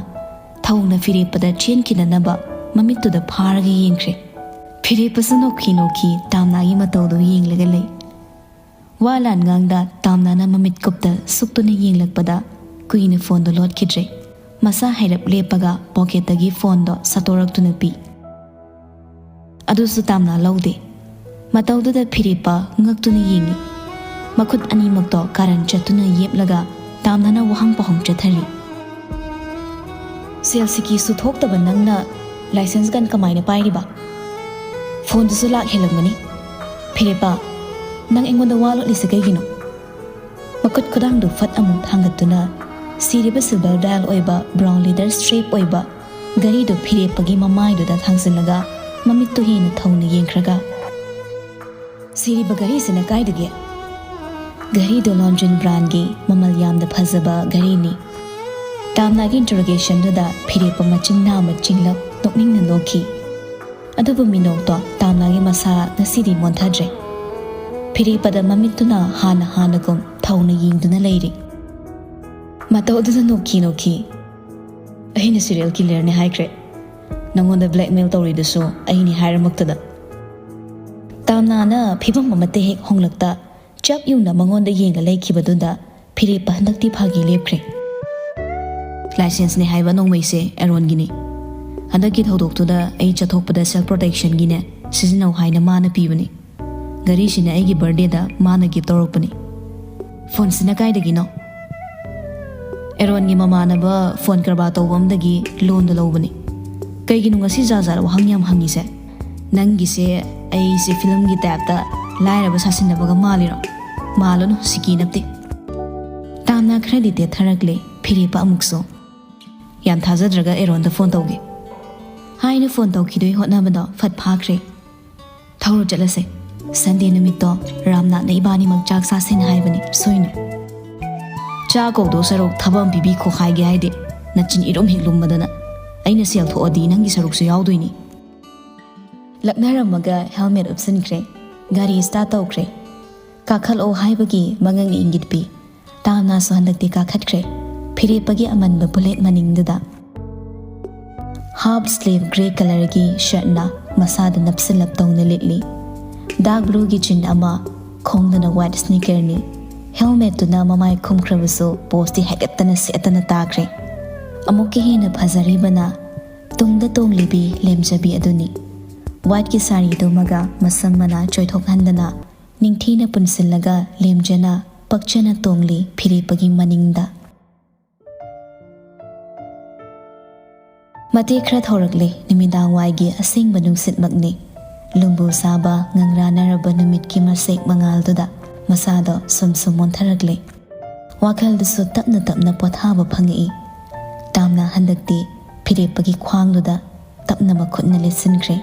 ꯊꯧꯅ ꯐꯤꯔꯦꯞꯄꯗ ꯆꯦꯟꯈꯤꯅꯅꯕ ꯃꯃꯤꯠꯇꯨꯗ ꯐꯥꯔꯒ ꯌꯦꯡꯈ꯭ꯔꯦ꯫ ꯐꯤꯔꯦꯞꯄꯁꯨ ꯅꯣꯛꯈꯤ ꯅꯣꯛꯈꯤ ꯇꯥꯝꯅꯥꯒꯤ ꯃꯇꯧꯗꯨ ꯌꯦꯡꯂꯒ ꯂꯩ꯫ ꯋꯥ ꯂꯥꯟ ꯉꯥꯡꯗ ꯇꯥꯝꯅꯥꯅ ꯃꯃꯤꯠ ꯀꯨꯞꯇ ꯁꯨꯛꯇꯨꯅ ꯌꯦꯡꯂꯛꯄꯗ ꯀꯨꯏꯅ ꯐꯣꯟꯗꯣ ꯂꯣꯠꯈꯤꯗ꯭ꯔꯦ꯫ ꯃꯁꯥ ꯍꯥꯏꯔꯞ ꯂꯦꯞꯄꯒ ꯄꯣꯀꯦꯠꯇꯒꯤ ꯐꯣꯟꯗꯣ ꯁꯠꯇꯣꯔꯛꯇꯨꯅ ꯄꯤ꯫ ꯑꯗꯨꯁꯨ ꯇꯥꯝꯅꯥ ꯂꯧꯗꯦ꯫ ꯃꯇꯧꯗꯨꯗ ꯐꯤꯔꯦꯞꯄ ꯉꯛꯇꯨꯅ ꯌꯦꯡꯉꯤ꯫ ꯃꯈꯨꯠ ꯑꯅꯤꯃꯛꯇꯣ ꯀꯥꯔꯟ ꯆꯠꯇꯨꯅ ꯌꯦꯞꯂꯒ ꯇꯥꯝꯅꯥꯅ ꯋꯥꯍꯪ ꯄꯥꯎꯍꯪ ꯆꯠꯊꯔꯤ꯫ "ꯁꯦꯜ ꯁꯤꯀꯤꯁꯨ ꯊꯣꯛꯇꯕ ꯅꯪꯅ ꯂꯥꯏꯁꯦꯟꯁ ꯒꯟ ꯀꯃꯥꯏꯅ ꯄꯥꯏꯔꯤꯕ? ꯐꯣꯟꯗꯨꯁꯨ ꯂꯥꯛ ꯍꯦꯜꯂꯝꯒꯅꯤ꯫ ꯐꯤꯔꯦꯞꯄ, ꯅꯪ ꯑꯩꯉꯣꯟꯗ ꯋꯥ ꯂꯣꯠꯂꯤꯁꯦ ꯀꯩꯒꯤꯅꯣ?" ꯃꯈꯨꯠ ꯈꯨꯗꯥꯡꯗꯨ ꯐꯠ ꯑꯃꯨꯛ ꯊꯥꯡꯒꯠꯇꯨꯅ ꯁꯤꯔꯤꯕ ꯁꯤꯜꯚꯔ ꯗꯥꯏꯜ ꯑꯣꯏꯕ, ꯕ꯭ꯔꯥꯎꯟ ꯂꯦꯗꯔ ꯁ꯭ꯇ꯭ꯔꯦꯞ ꯑꯣꯏꯕ ꯘꯔꯤꯗꯨ ꯐꯤꯔꯦꯞꯄꯒꯤ ꯃꯃꯥꯏꯗꯨꯗ ꯊꯥꯡꯖꯤꯜꯂꯒ ꯃꯃꯤꯠꯇꯨ ꯍꯦꯟꯅ ꯊꯧꯅ ꯌꯦꯡꯈ꯭ꯔꯒ, "ꯁꯤꯔꯤꯕ ꯘꯔꯤꯁꯤꯅ ꯀꯥꯏꯗꯒꯤ?" "ꯘꯔꯤꯗꯨ ꯂꯣꯟꯖꯤꯟ ꯕ꯭ꯔꯥꯟꯒꯤ ꯃꯃꯜ ꯌꯥꯝꯅ ꯐꯖꯕ ꯘꯔꯤꯅꯤ"꯫ ꯇꯥꯝꯅꯥꯒꯤ ꯏꯟꯇꯔꯣꯒꯦꯁꯟꯗꯨꯗ ꯐꯤꯔꯦꯞꯄ ꯃꯆꯤꯟ ꯅꯥꯝꯃ ꯆꯤꯡꯂꯞ ꯅꯣꯛꯅꯤꯡꯅ ꯅꯣꯛꯈꯤ꯫ ꯑꯗꯨꯕꯨ ꯃꯤꯅꯣꯛꯇꯣ ꯇꯥꯝꯅꯥꯒꯤ ꯃꯁꯥ ꯉꯁꯤꯗꯤ ꯃꯣꯟꯊꯗ꯭ꯔꯦ꯫ ꯐꯤꯔꯦꯞꯄꯗ ꯃꯃꯤꯠꯇꯨꯅ ꯍꯥꯟꯅ ꯍꯥꯟꯅꯒꯨꯝ ꯊꯧꯅ ꯌꯦꯡꯗꯨꯅ ꯂꯩꯔꯤ꯫ ꯃꯇꯧ ꯑꯗꯨꯗ ꯅꯣꯛꯈꯤ ꯅꯣꯛꯈꯤ꯫ "ꯑꯩꯅ ꯁꯤꯔꯤꯌꯦꯜ ꯀꯤꯂꯔꯅꯦ ꯍꯥꯏꯈ꯭ꯔꯦ꯫ ꯅꯪꯉꯣꯟꯗ ꯕ꯭ꯂꯦꯛꯃꯦꯜ ꯇꯧꯔꯤꯗꯨꯁꯨ ꯑꯩꯅꯤ ꯍꯥꯏꯔꯃꯛꯇꯗ"꯫ ꯇꯥꯝꯅꯥꯅ ꯐꯤꯕꯝ ꯑꯃꯠꯇ ꯍꯦꯛ ꯍꯣꯡꯂꯛꯇ ꯆꯞ ꯌꯨꯡꯅ ꯃꯉꯣꯟꯗ ꯌꯦꯡꯂ ꯂꯩꯈꯤꯕꯗꯨꯗ ꯐꯤꯔꯦꯞꯄ ꯍꯟꯗꯛꯇꯤ ꯐꯥꯒꯤ ꯂꯦꯞꯈ꯭ꯔꯦ꯫ "ꯂꯥꯏꯁꯦꯟꯁꯅꯦ ꯍꯥꯏꯕ ꯅꯣꯡꯃꯩꯁꯦ ꯑꯦꯔꯣꯟꯒꯤꯅꯤ꯫ ꯍꯟꯗꯛꯀꯤ ꯊꯧꯗꯣꯛꯇꯨꯗ ꯑꯩ ꯆꯠꯊꯣꯛꯄꯗ ꯁꯦꯜꯐ ꯄ꯭ꯔꯣꯇꯦꯛꯁꯟꯒꯤꯅꯦ ꯁꯤꯖꯤꯟꯅꯧ ꯍꯥꯏꯅ ꯃꯥꯅ ꯄꯤꯕꯅꯤ꯫ ꯘꯔꯤꯁꯤꯅ ꯑꯩꯒꯤ ꯕꯔꯗꯦꯗ ꯃꯥꯅ ꯒꯤꯐ ꯇꯧꯔꯛꯄꯅꯤ꯫ ꯐꯣꯟꯁꯤꯅ ꯀꯥꯏꯗꯒꯤꯅꯣ?" "ꯑꯦꯔꯣꯟꯒꯤ ꯃꯃꯥꯟꯅꯕ ꯐꯣꯟ ꯀꯔꯕꯥꯔ ꯇꯧꯕ ꯑꯃꯗꯒꯤ ꯂꯣꯟꯗ ꯂꯧꯕꯅꯤ꯫ ꯀꯩꯒꯤꯅꯣ ꯉꯁꯤ ꯖꯥꯠ ꯖꯥꯠ ꯋꯥꯍꯪ ꯌꯥꯝ ꯍꯪꯉꯤꯁꯦ? ꯅꯪꯒꯤꯁꯦ ꯑꯩꯁꯦ ꯐꯤꯂꯝꯒꯤ ꯇꯥꯏꯞꯇ ꯂꯥꯏꯔꯕ ꯁꯥꯁꯤꯟꯅꯕꯒ ꯃꯥꯜꯂꯤꯔꯣ? ꯃꯥꯜꯂꯨꯅꯨ, ꯁꯤꯀꯤ ꯅꯠꯇꯦ"꯫ ꯇꯥꯝꯅꯥ ꯈꯔꯗꯤ ꯇꯦꯊꯔꯛꯂꯦ꯫ ꯐꯤꯔꯦꯞꯄ ꯑꯃꯨꯛꯁꯨ, "ꯌꯥꯝ ꯊꯥꯖꯗ꯭ꯔꯒ ꯑꯦꯔꯣꯟꯗ ꯐꯣꯟ ꯇꯧꯒꯦ"꯫ ꯍꯥꯏꯅ ꯐꯣꯟ ꯇꯧꯈꯤꯗꯣꯏ ꯍꯣꯠꯅꯕꯗꯣ ꯐꯠ ꯐꯥꯈ꯭ꯔꯦ꯫ "ꯊꯧꯔꯣ ꯆꯠꯂꯁꯦ꯫ ꯁꯟꯗꯦ ꯅꯨꯃꯤꯠꯇꯣ ꯔꯥꯝꯅꯥꯊꯅ ꯏꯕꯥꯅꯤꯃꯛ ꯆꯥꯛ ꯆꯥꯁꯦꯅ ꯍꯥꯏꯕꯅꯤ, ꯁꯣꯏꯅꯨ꯫ ꯆꯥ ꯀꯧꯗꯧ ꯁꯔꯨꯛ ꯊꯕꯛ ꯑꯃ ꯄꯤꯕꯤꯈꯣ ꯍꯥꯏꯒꯦ ꯍꯥꯏꯗꯦ꯫ ꯅꯆꯤꯟ ꯏꯔꯨꯝ ꯍꯦꯛ ꯂꯨꯝꯕꯗꯅ꯫ ꯑꯩꯅ ꯁꯦꯜ ꯊꯣꯛꯑꯗꯤ ꯅꯪꯒꯤ ꯁꯔꯨꯛꯁꯨ ꯌꯥꯎꯗꯣꯏꯅꯤ"꯫ ꯂꯛꯅꯔꯝꯃꯒ ꯍꯦꯜꯃꯦꯠ ꯎꯞꯁꯤꯟꯈ꯭ꯔꯦ꯫ ꯒꯥꯔꯤ ꯁ꯭ꯇꯥꯔꯠ ꯇꯧꯈ꯭ꯔꯦ꯫ "ꯀꯥꯈꯠꯂꯛꯑꯣ" ꯍꯥꯏꯕꯒꯤ ꯃꯉꯛꯅ ꯏꯪꯒꯤꯠ ꯄꯤ꯫ ꯇꯥꯝꯅꯥꯁꯨ ꯍꯟꯗꯛꯇꯤ ꯀꯥꯈꯠꯈ꯭ꯔꯦ, ꯐꯤꯔꯦꯞꯄꯒꯤ ꯑꯃꯟꯕ ꯕꯨꯂꯦꯠ ꯃꯅꯤꯡꯗꯨꯗ꯫ ꯍꯥꯐ ꯁ꯭ꯂꯤꯚ ꯒ꯭ꯔꯦ ꯀꯂꯔꯒꯤ ꯁꯔꯠꯅ ꯃꯁꯥꯗ ꯅꯞꯁꯤꯜꯂꯞ ꯇꯧꯅ ꯂꯤꯠꯂꯤ꯫ ꯗꯥꯔꯛ ꯕ꯭ꯂꯨꯒꯤ ꯖꯤꯟ ꯑꯃ, ꯈꯣꯡꯗꯅ ꯋꯥꯏꯠ ꯁ꯭ꯅꯤꯀꯔꯅꯤ꯫ ꯍꯦꯜꯃꯦꯠꯇꯨꯅ ꯃꯃꯥꯏ ꯈꯨꯝꯈ꯭ꯔꯕꯁꯨ ꯄꯣꯁꯇꯤ ꯍꯥꯏꯒꯠꯇꯅ ꯁꯦꯠꯇꯅ ꯇꯥꯈ꯭ꯔꯦ꯫ ꯑꯃꯨꯛꯀ ꯍꯦꯟꯅ ꯐꯖꯔꯤꯕꯅ ꯇꯨꯡꯗ ꯇꯣꯡꯂꯤꯕꯤ ꯂꯦꯝꯖꯕꯤ ꯑꯗꯨꯅꯤ꯫ ꯋꯥꯏꯠꯀꯤ ꯁꯥꯔꯤꯗꯨꯃꯒ ꯃꯁꯝ ꯃꯅꯥ ꯆꯣꯏꯊꯣꯛꯍꯟꯗꯅ ꯅꯤꯡꯊꯤꯅ ꯄꯨꯟꯁꯤꯜꯂꯒ ꯂꯦꯝꯖꯅ ꯄꯛꯆꯅ ꯇꯣꯡꯂꯤ ꯐꯤꯔꯦꯞꯄꯒꯤ ꯃꯅꯤꯡꯗ꯫ ꯃꯇꯦꯛ ꯈꯔ ꯊꯧꯔꯛꯂꯦ, ꯅꯨꯃꯤꯗꯥꯡ ꯋꯥꯏꯒꯤ ꯑꯁꯦꯡꯕ ꯅꯨꯡꯁꯤꯠꯃꯛꯅꯤ꯫ ꯂꯨꯝꯕꯨ ꯁꯥꯕ ꯉꯪꯔꯥꯅꯔꯕ ꯅꯨꯃꯤꯠꯀꯤ ꯃꯁꯦꯛ ꯃꯉꯥꯜꯗꯨꯗ ꯃꯁꯥꯗꯣ ꯁꯨꯝ ꯁꯨꯝ ꯑꯣꯟꯊꯔꯛꯂꯦ꯫ ꯋꯥꯈꯜꯗꯨꯁꯨ ꯇꯞꯅ ꯇꯞꯅ ꯄꯣꯊꯥꯕ ꯐꯪꯉꯛꯏ꯫ ꯇꯥꯝꯅꯥ ꯍꯟꯗꯛꯇꯤ ꯐꯤꯔꯦꯞꯄꯒꯤ ꯈ꯭ꯋꯥꯡꯗꯨꯗ ꯇꯞꯅ ꯃꯈꯨꯠꯅ ꯂꯤꯠꯁꯤꯟꯈ꯭ꯔꯦ꯫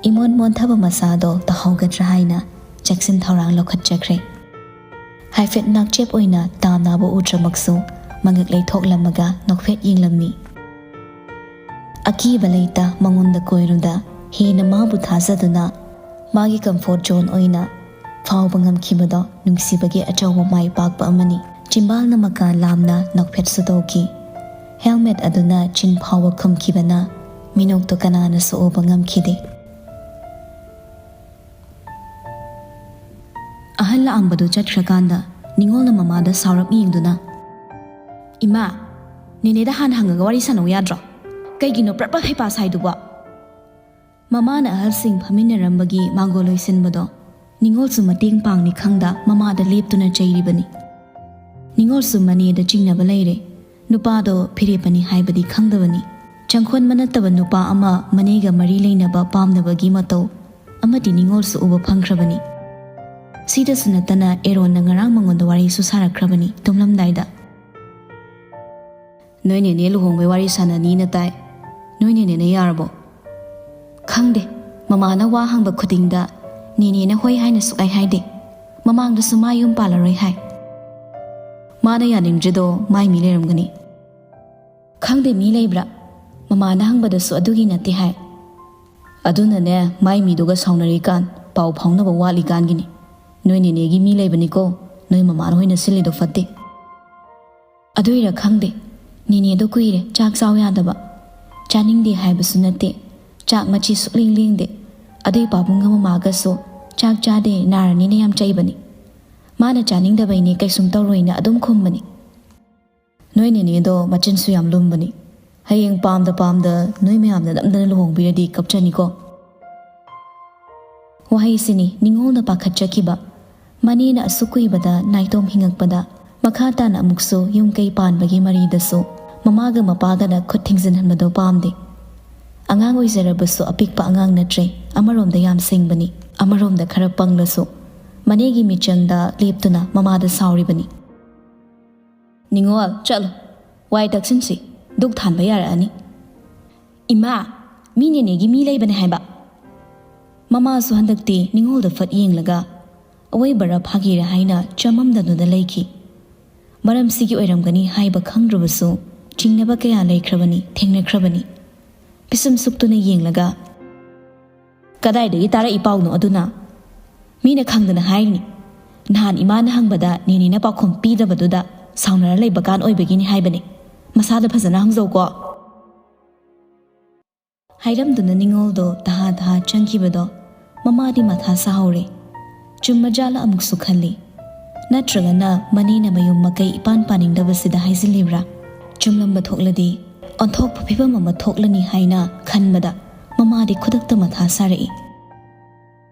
ꯏꯃꯣꯟ ꯃꯣꯟꯊꯕ ꯃꯁꯥꯗꯣ ꯇꯥꯍꯧꯒꯗ꯭ꯔꯥ ꯍꯥꯏꯅ ꯆꯦꯛꯁꯤꯟ ꯊꯧꯔꯥꯡ ꯂꯧꯈꯠꯆꯈ꯭ꯔꯦ꯫ ꯍꯥꯏꯐꯦꯠ ꯅꯥꯛꯆꯦꯞ ꯑꯣꯏꯅ ꯇꯥꯝꯅꯥꯕꯨ ꯎꯗ꯭ꯔꯃꯛꯁꯨ ꯃꯉꯛ ꯂꯩꯊꯣꯛꯂꯝꯃꯒ ꯅꯣꯛꯐꯦꯠ ꯌꯦꯡꯂꯝꯃꯤ꯫ ꯑꯀꯤꯕ ꯂꯩꯇ ꯃꯉꯣꯟꯗ ꯀꯣꯏꯔꯨꯗ, ꯍꯦꯟꯅ ꯃꯥꯕꯨ ꯊꯥꯖꯗꯨꯅ ꯃꯥꯒꯤ ꯀꯝꯐꯣꯔꯠ ꯖꯣꯟ ꯑꯣꯏꯅ ꯐꯥꯎꯕ ꯉꯝꯈꯤꯕꯗꯣ ꯅꯨꯡꯁꯤꯕꯒꯤ ꯑꯆꯧꯕ ꯃꯥꯏ ꯄꯥꯛꯄ ꯑꯃꯅꯤ꯫ ꯆꯤꯝꯕꯥꯜꯅ ꯃꯀꯥ ꯂꯥꯝꯅ ꯅꯣꯛꯐꯦꯠꯁꯨ ꯇꯧꯈꯤ꯫ ꯍꯦꯜꯃꯦꯠ ꯑꯗꯨꯅ ꯆꯤꯟ ꯐꯥꯎꯕ ꯈꯨꯝꯈꯤꯕꯅ ꯃꯤꯅꯣꯛꯇꯣ ꯀꯅꯥꯅꯁꯨ ꯎꯕ ꯉꯝꯈꯤꯗꯦ꯫ ꯑꯍꯜ ꯂꯥꯛꯑꯝꯕꯗꯨ ꯆꯠꯈ꯭ꯔꯀꯥꯟꯗ ꯅꯤꯉꯣꯜꯅ ꯃꯃꯥꯗ ꯁꯥꯎꯔꯞ ꯌꯦꯡꯗꯨꯅ, "ꯏꯃꯥ, ꯅꯦꯅꯦꯗ ꯍꯥꯟꯅ ꯍꯪꯉꯒ ꯋꯥꯔꯤ ꯁꯥꯟꯅꯧ ꯌꯥꯗ꯭ꯔꯣ? ꯀꯩꯒꯤꯅꯣ ꯄ꯭ꯔꯞ ꯄ꯭ꯔꯞ ꯍꯩꯄꯥ ꯁꯥꯏꯗꯨꯕꯣ?" ꯃꯃꯥꯅ ꯑꯍꯜꯁꯤꯡ ꯐꯝꯃꯤꯟꯅꯔꯝꯕꯒꯤ ꯃꯥꯡꯒꯣꯜ ꯂꯣꯏꯁꯤꯟꯕꯗꯣ ꯅꯤꯉꯣꯜꯁꯨ ꯃꯇꯦꯡ ꯄꯥꯡꯅꯤ ꯈꯪꯗ ꯃꯃꯥꯗ ꯂꯦꯞꯇꯨꯅ ꯆꯩꯔꯤꯕꯅꯤ꯫ ꯅꯤꯉꯣꯜꯁꯨ ꯃꯅꯦꯗ ꯆꯤꯡꯅꯕ ꯂꯩꯔꯦ꯫ ꯅꯨꯄꯥꯗꯣ ꯐꯤꯔꯦꯞꯄꯅꯤ ꯍꯥꯏꯕꯗꯤ ꯈꯪꯗꯕꯅꯤ꯫ ꯆꯪꯈꯣꯟꯕ ꯅꯠꯇꯕ ꯅꯨꯄꯥ ꯑꯃ ꯃꯅꯦꯒ ꯃꯔꯤ ꯂꯩꯅꯕ ꯄꯥꯝꯗꯕꯒꯤ ꯃꯇꯧ ꯑꯃꯗꯤ ꯅꯤꯉꯣꯜꯁꯨ ꯎꯕ ꯐꯪꯈ꯭ꯔꯕꯅꯤ꯫ ꯁꯤꯗꯁꯨ ꯅꯠꯇꯅ ꯑꯦꯔꯣꯟꯅ ꯉꯔꯥꯡ ꯃꯉꯣꯟꯗ ꯋꯥꯔꯤꯁꯨ ꯁꯥꯔꯛꯈ꯭ꯔꯕꯅꯤ ꯇꯨꯝꯂꯝꯗꯥꯏꯗ꯫ "ꯅꯣꯏ ꯅꯦꯅꯦ ꯂꯨꯍꯣꯡꯕꯩ ꯋꯥꯔꯤ ꯁꯥꯟꯅꯅꯤꯅ ꯇꯥꯏ꯫ ꯅꯣꯏ ꯅꯦꯅꯦꯅ ꯌꯥꯔꯕꯣ? ꯈꯪꯗꯦ꯫ ꯃꯃꯥꯅ ꯋꯥ ꯍꯪꯕ ꯈꯨꯗꯤꯡꯗ ꯅꯦꯅꯦꯅ ꯍꯣꯏ ꯍꯥꯏꯅ ꯁꯨꯛꯍꯥꯏ ꯍꯥꯏꯗꯦ꯫ ꯃꯃꯥꯡꯗꯁꯨ ꯃꯥ ꯌꯨꯝ ꯄꯥꯜꯂꯔꯣꯏ ꯍꯥꯏ꯫ ꯃꯥꯅ ꯌꯥꯅꯤꯡꯗ꯭ꯔꯤꯗꯣ ꯃꯥꯏ ꯃꯤ ꯂꯩꯔꯝꯒꯅꯤ꯫ ꯈꯪꯗꯦ ꯃꯤ ꯂꯩꯕ꯭ꯔꯥ? ꯃꯃꯥꯅ ꯍꯪꯕꯗꯁꯨ ꯑꯗꯨꯒꯤ ꯅꯠꯇꯦ ꯍꯥꯏ꯫ ꯑꯗꯨꯅꯅꯦ, ꯃꯥꯏ ꯃꯤꯗꯨꯒ ꯁꯥꯎꯅꯔꯤꯀꯥꯟ ꯄꯥꯎ ꯐꯥꯎꯅꯕ ꯋꯥꯠꯂꯤꯀꯥꯟꯒꯤꯅꯤ꯫ ꯅꯣꯏ ꯅꯦꯅꯦꯒꯤ ꯃꯤ ꯂꯩꯕꯅꯤꯀꯣ, ꯅꯣꯏ ꯃꯃꯥꯅ ꯍꯣꯏꯅ ꯁꯤꯜꯂꯤꯗꯣ ꯐꯠꯇꯦ꯫ ꯑꯗꯨꯏꯔ ꯈꯪꯗꯦ, ꯅꯦꯅꯦꯗꯣ ꯀꯨꯏꯔꯦ ꯆꯥꯛ ꯆꯥꯎ ꯌꯥꯗꯕ꯫ ꯆꯥꯅꯤꯡꯗꯦ ꯍꯥꯏꯕꯁꯨ ꯅꯠꯇꯦ, ꯆꯥꯛ ꯃꯆꯤ ꯁꯨꯛꯂꯦꯡ ꯂꯦꯡꯗꯦ꯫ ꯑꯗꯨꯏ ꯄꯥꯕꯨꯡꯒ ꯃꯃꯥꯒꯁꯨ ꯆꯥꯛ ꯆꯥꯗꯦ, ꯅꯥꯔꯅꯤꯅ ꯌꯥꯝ ꯆꯩꯕꯅꯤ꯫ ꯃꯥꯅ ꯆꯥꯅꯤꯡꯗꯕꯩꯅꯦ, ꯀꯩꯁꯨꯝ ꯇꯧꯔꯣꯏꯅ ꯑꯗꯨꯝ ꯈꯨꯝꯕꯅꯤ꯫ ꯅꯣꯏ ꯅꯦꯅꯦꯗꯣ ꯃꯆꯤꯟꯁꯨ ꯌꯥꯝ ꯂꯨꯝꯕꯅꯤ꯫ ꯍꯌꯦꯡ ꯄꯥꯝꯗ ꯄꯥꯝꯗ ꯅꯣꯏ ꯃꯌꯥꯝꯅ ꯅꯝꯗꯅ ꯂꯨꯍꯣꯡꯕꯤꯔꯗꯤ ꯀꯞꯆꯅꯤꯀꯣ꯫ ꯋꯥꯍꯩꯁꯤꯅꯤ ꯅꯤꯉꯣꯜꯅ ꯄꯥꯈꯠꯆꯈꯤꯕ꯫ ꯃꯅꯦꯅ ꯑꯁꯨꯛ ꯀꯨꯏꯕꯗ ꯅꯥꯏꯇꯣꯝ ꯍꯤꯡꯉꯛꯄꯗ ꯃꯈꯥ ꯇꯥꯅ ꯑꯃꯨꯛꯁꯨ ꯌꯨꯝ ꯀꯩ ꯄꯥꯟꯕꯒꯤ ꯃꯔꯤꯗꯁꯨ ꯃꯃꯥꯒ ꯃꯄꯥꯒꯅ ꯈꯨꯠ ꯊꯤꯡꯖꯤꯟꯍꯟꯕꯗꯣ ꯄꯥꯝꯗꯦ꯫ ꯑꯉꯥꯡ ꯑꯣꯏꯖꯔꯕꯁꯨ ꯑꯄꯤꯛꯄ ꯑꯉꯥꯡ ꯅꯠꯇ꯭ꯔꯦ꯫ ꯑꯃꯔꯣꯝꯗ ꯌꯥꯝ ꯁꯤꯡꯕꯅꯤ, ꯑꯃꯔꯣꯝꯗ ꯈꯔ ꯄꯪꯂꯁꯨ꯫ ꯃꯅꯦꯒꯤ ꯃꯤꯆꯪꯗ ꯂꯦꯞꯇꯨꯅ ꯃꯃꯥꯗ ꯁꯥꯎꯔꯤꯕꯅꯤ꯫ "ꯅꯤꯉꯣꯜ, ꯆꯠꯂꯣ꯫ ꯋꯥꯏ ꯇꯛꯁꯤꯟꯁꯤ꯫ ꯗꯨꯛ ꯊꯥꯟꯕ ꯌꯥꯔꯛꯑꯅꯤ꯫" "ꯏꯃꯥ, ꯃꯤ ꯅꯦꯅꯦꯒꯤ ꯃꯤ ꯂꯩꯕꯅꯦ ꯍꯥꯏꯕ꯫" ꯃꯃꯥꯁꯨ ꯍꯟꯗꯛꯇꯤ ꯅꯤꯉꯣꯜꯗ ꯐꯠ ꯌꯦꯡꯂꯒ ꯑꯋꯣꯏꯕꯔ ꯐꯥꯒꯤꯔ ꯍꯥꯏꯅ ꯆꯃꯝꯗꯗꯨꯅ ꯂꯩꯈꯤ꯫ ꯃꯔꯝꯁꯤꯒꯤ ꯑꯣꯏꯔꯝꯒꯅꯤ ꯍꯥꯏꯕ ꯈꯪꯗ꯭ꯔꯕꯁꯨ ꯆꯤꯡꯅꯕ ꯀꯌꯥ ꯂꯩꯈ꯭ꯔꯕꯅꯤ, ꯊꯦꯡꯅꯈ꯭ꯔꯕꯅꯤ꯫ ꯄꯤꯁꯨꯝ ꯁꯨꯛꯇꯨꯅ ꯌꯦꯡꯂꯒ, "ꯀꯗꯥꯏꯗꯒꯤ ꯇꯥꯔꯛꯏ ꯄꯥꯎꯅꯣ ꯑꯗꯨꯅ? ꯃꯤꯅ ꯈꯪꯗꯅ ꯍꯥꯏꯔꯤꯅꯤ꯫ ꯅꯍꯥꯟ ꯏꯃꯥꯅ ꯍꯪꯕꯗ ꯅꯦꯅꯦꯅ ꯄꯥꯎꯈꯨꯝ ꯄꯤꯗꯕꯗꯨꯗ ꯁꯥꯎꯅꯔ ꯂꯩꯕ ꯀꯥꯟ ꯑꯣꯏꯕꯒꯤꯅꯤ ꯍꯥꯏꯕꯅꯤ꯫ ꯃꯁꯥꯗ ꯐꯖꯅ ꯍꯪꯖꯧꯀꯣ꯫" ꯍꯥꯏꯔꯝꯗꯨꯅ ꯅꯤꯉꯣꯜꯗꯣ ꯇꯍꯥ ꯇꯍꯥ ꯆꯪꯈꯤꯕꯗꯣ ꯃꯃꯥꯗꯤ ꯃꯊꯥ ꯁꯥꯍꯧꯔꯦ꯫ ꯆꯨꯝꯃꯖꯥꯠꯂ ꯑꯃꯨꯛꯁꯨ ꯈꯜꯂꯤ꯫ ꯅꯠꯇ꯭ꯔꯒꯅ ꯃꯅꯦꯅ ꯃꯌꯨꯝ ꯃꯀꯩ ꯏꯄꯥꯟ ꯄꯥꯅꯤꯡꯗꯕꯁꯤꯗ ꯍꯥꯏꯖꯤꯜꯂꯤꯕ꯭ꯔꯥ? ꯆꯨꯝꯂꯝꯕ ꯊꯣꯛꯂꯗꯤ ꯑꯣꯟꯊꯣꯛꯄ ꯐꯤꯕꯝ ꯑꯃ ꯊꯣꯛꯂꯅꯤ ꯍꯥꯏꯅ ꯈꯟꯕꯗ ꯃꯃꯥꯗꯤ ꯈꯨꯗꯛꯇ ꯃꯊꯥ ꯁꯥꯔꯛꯏ꯫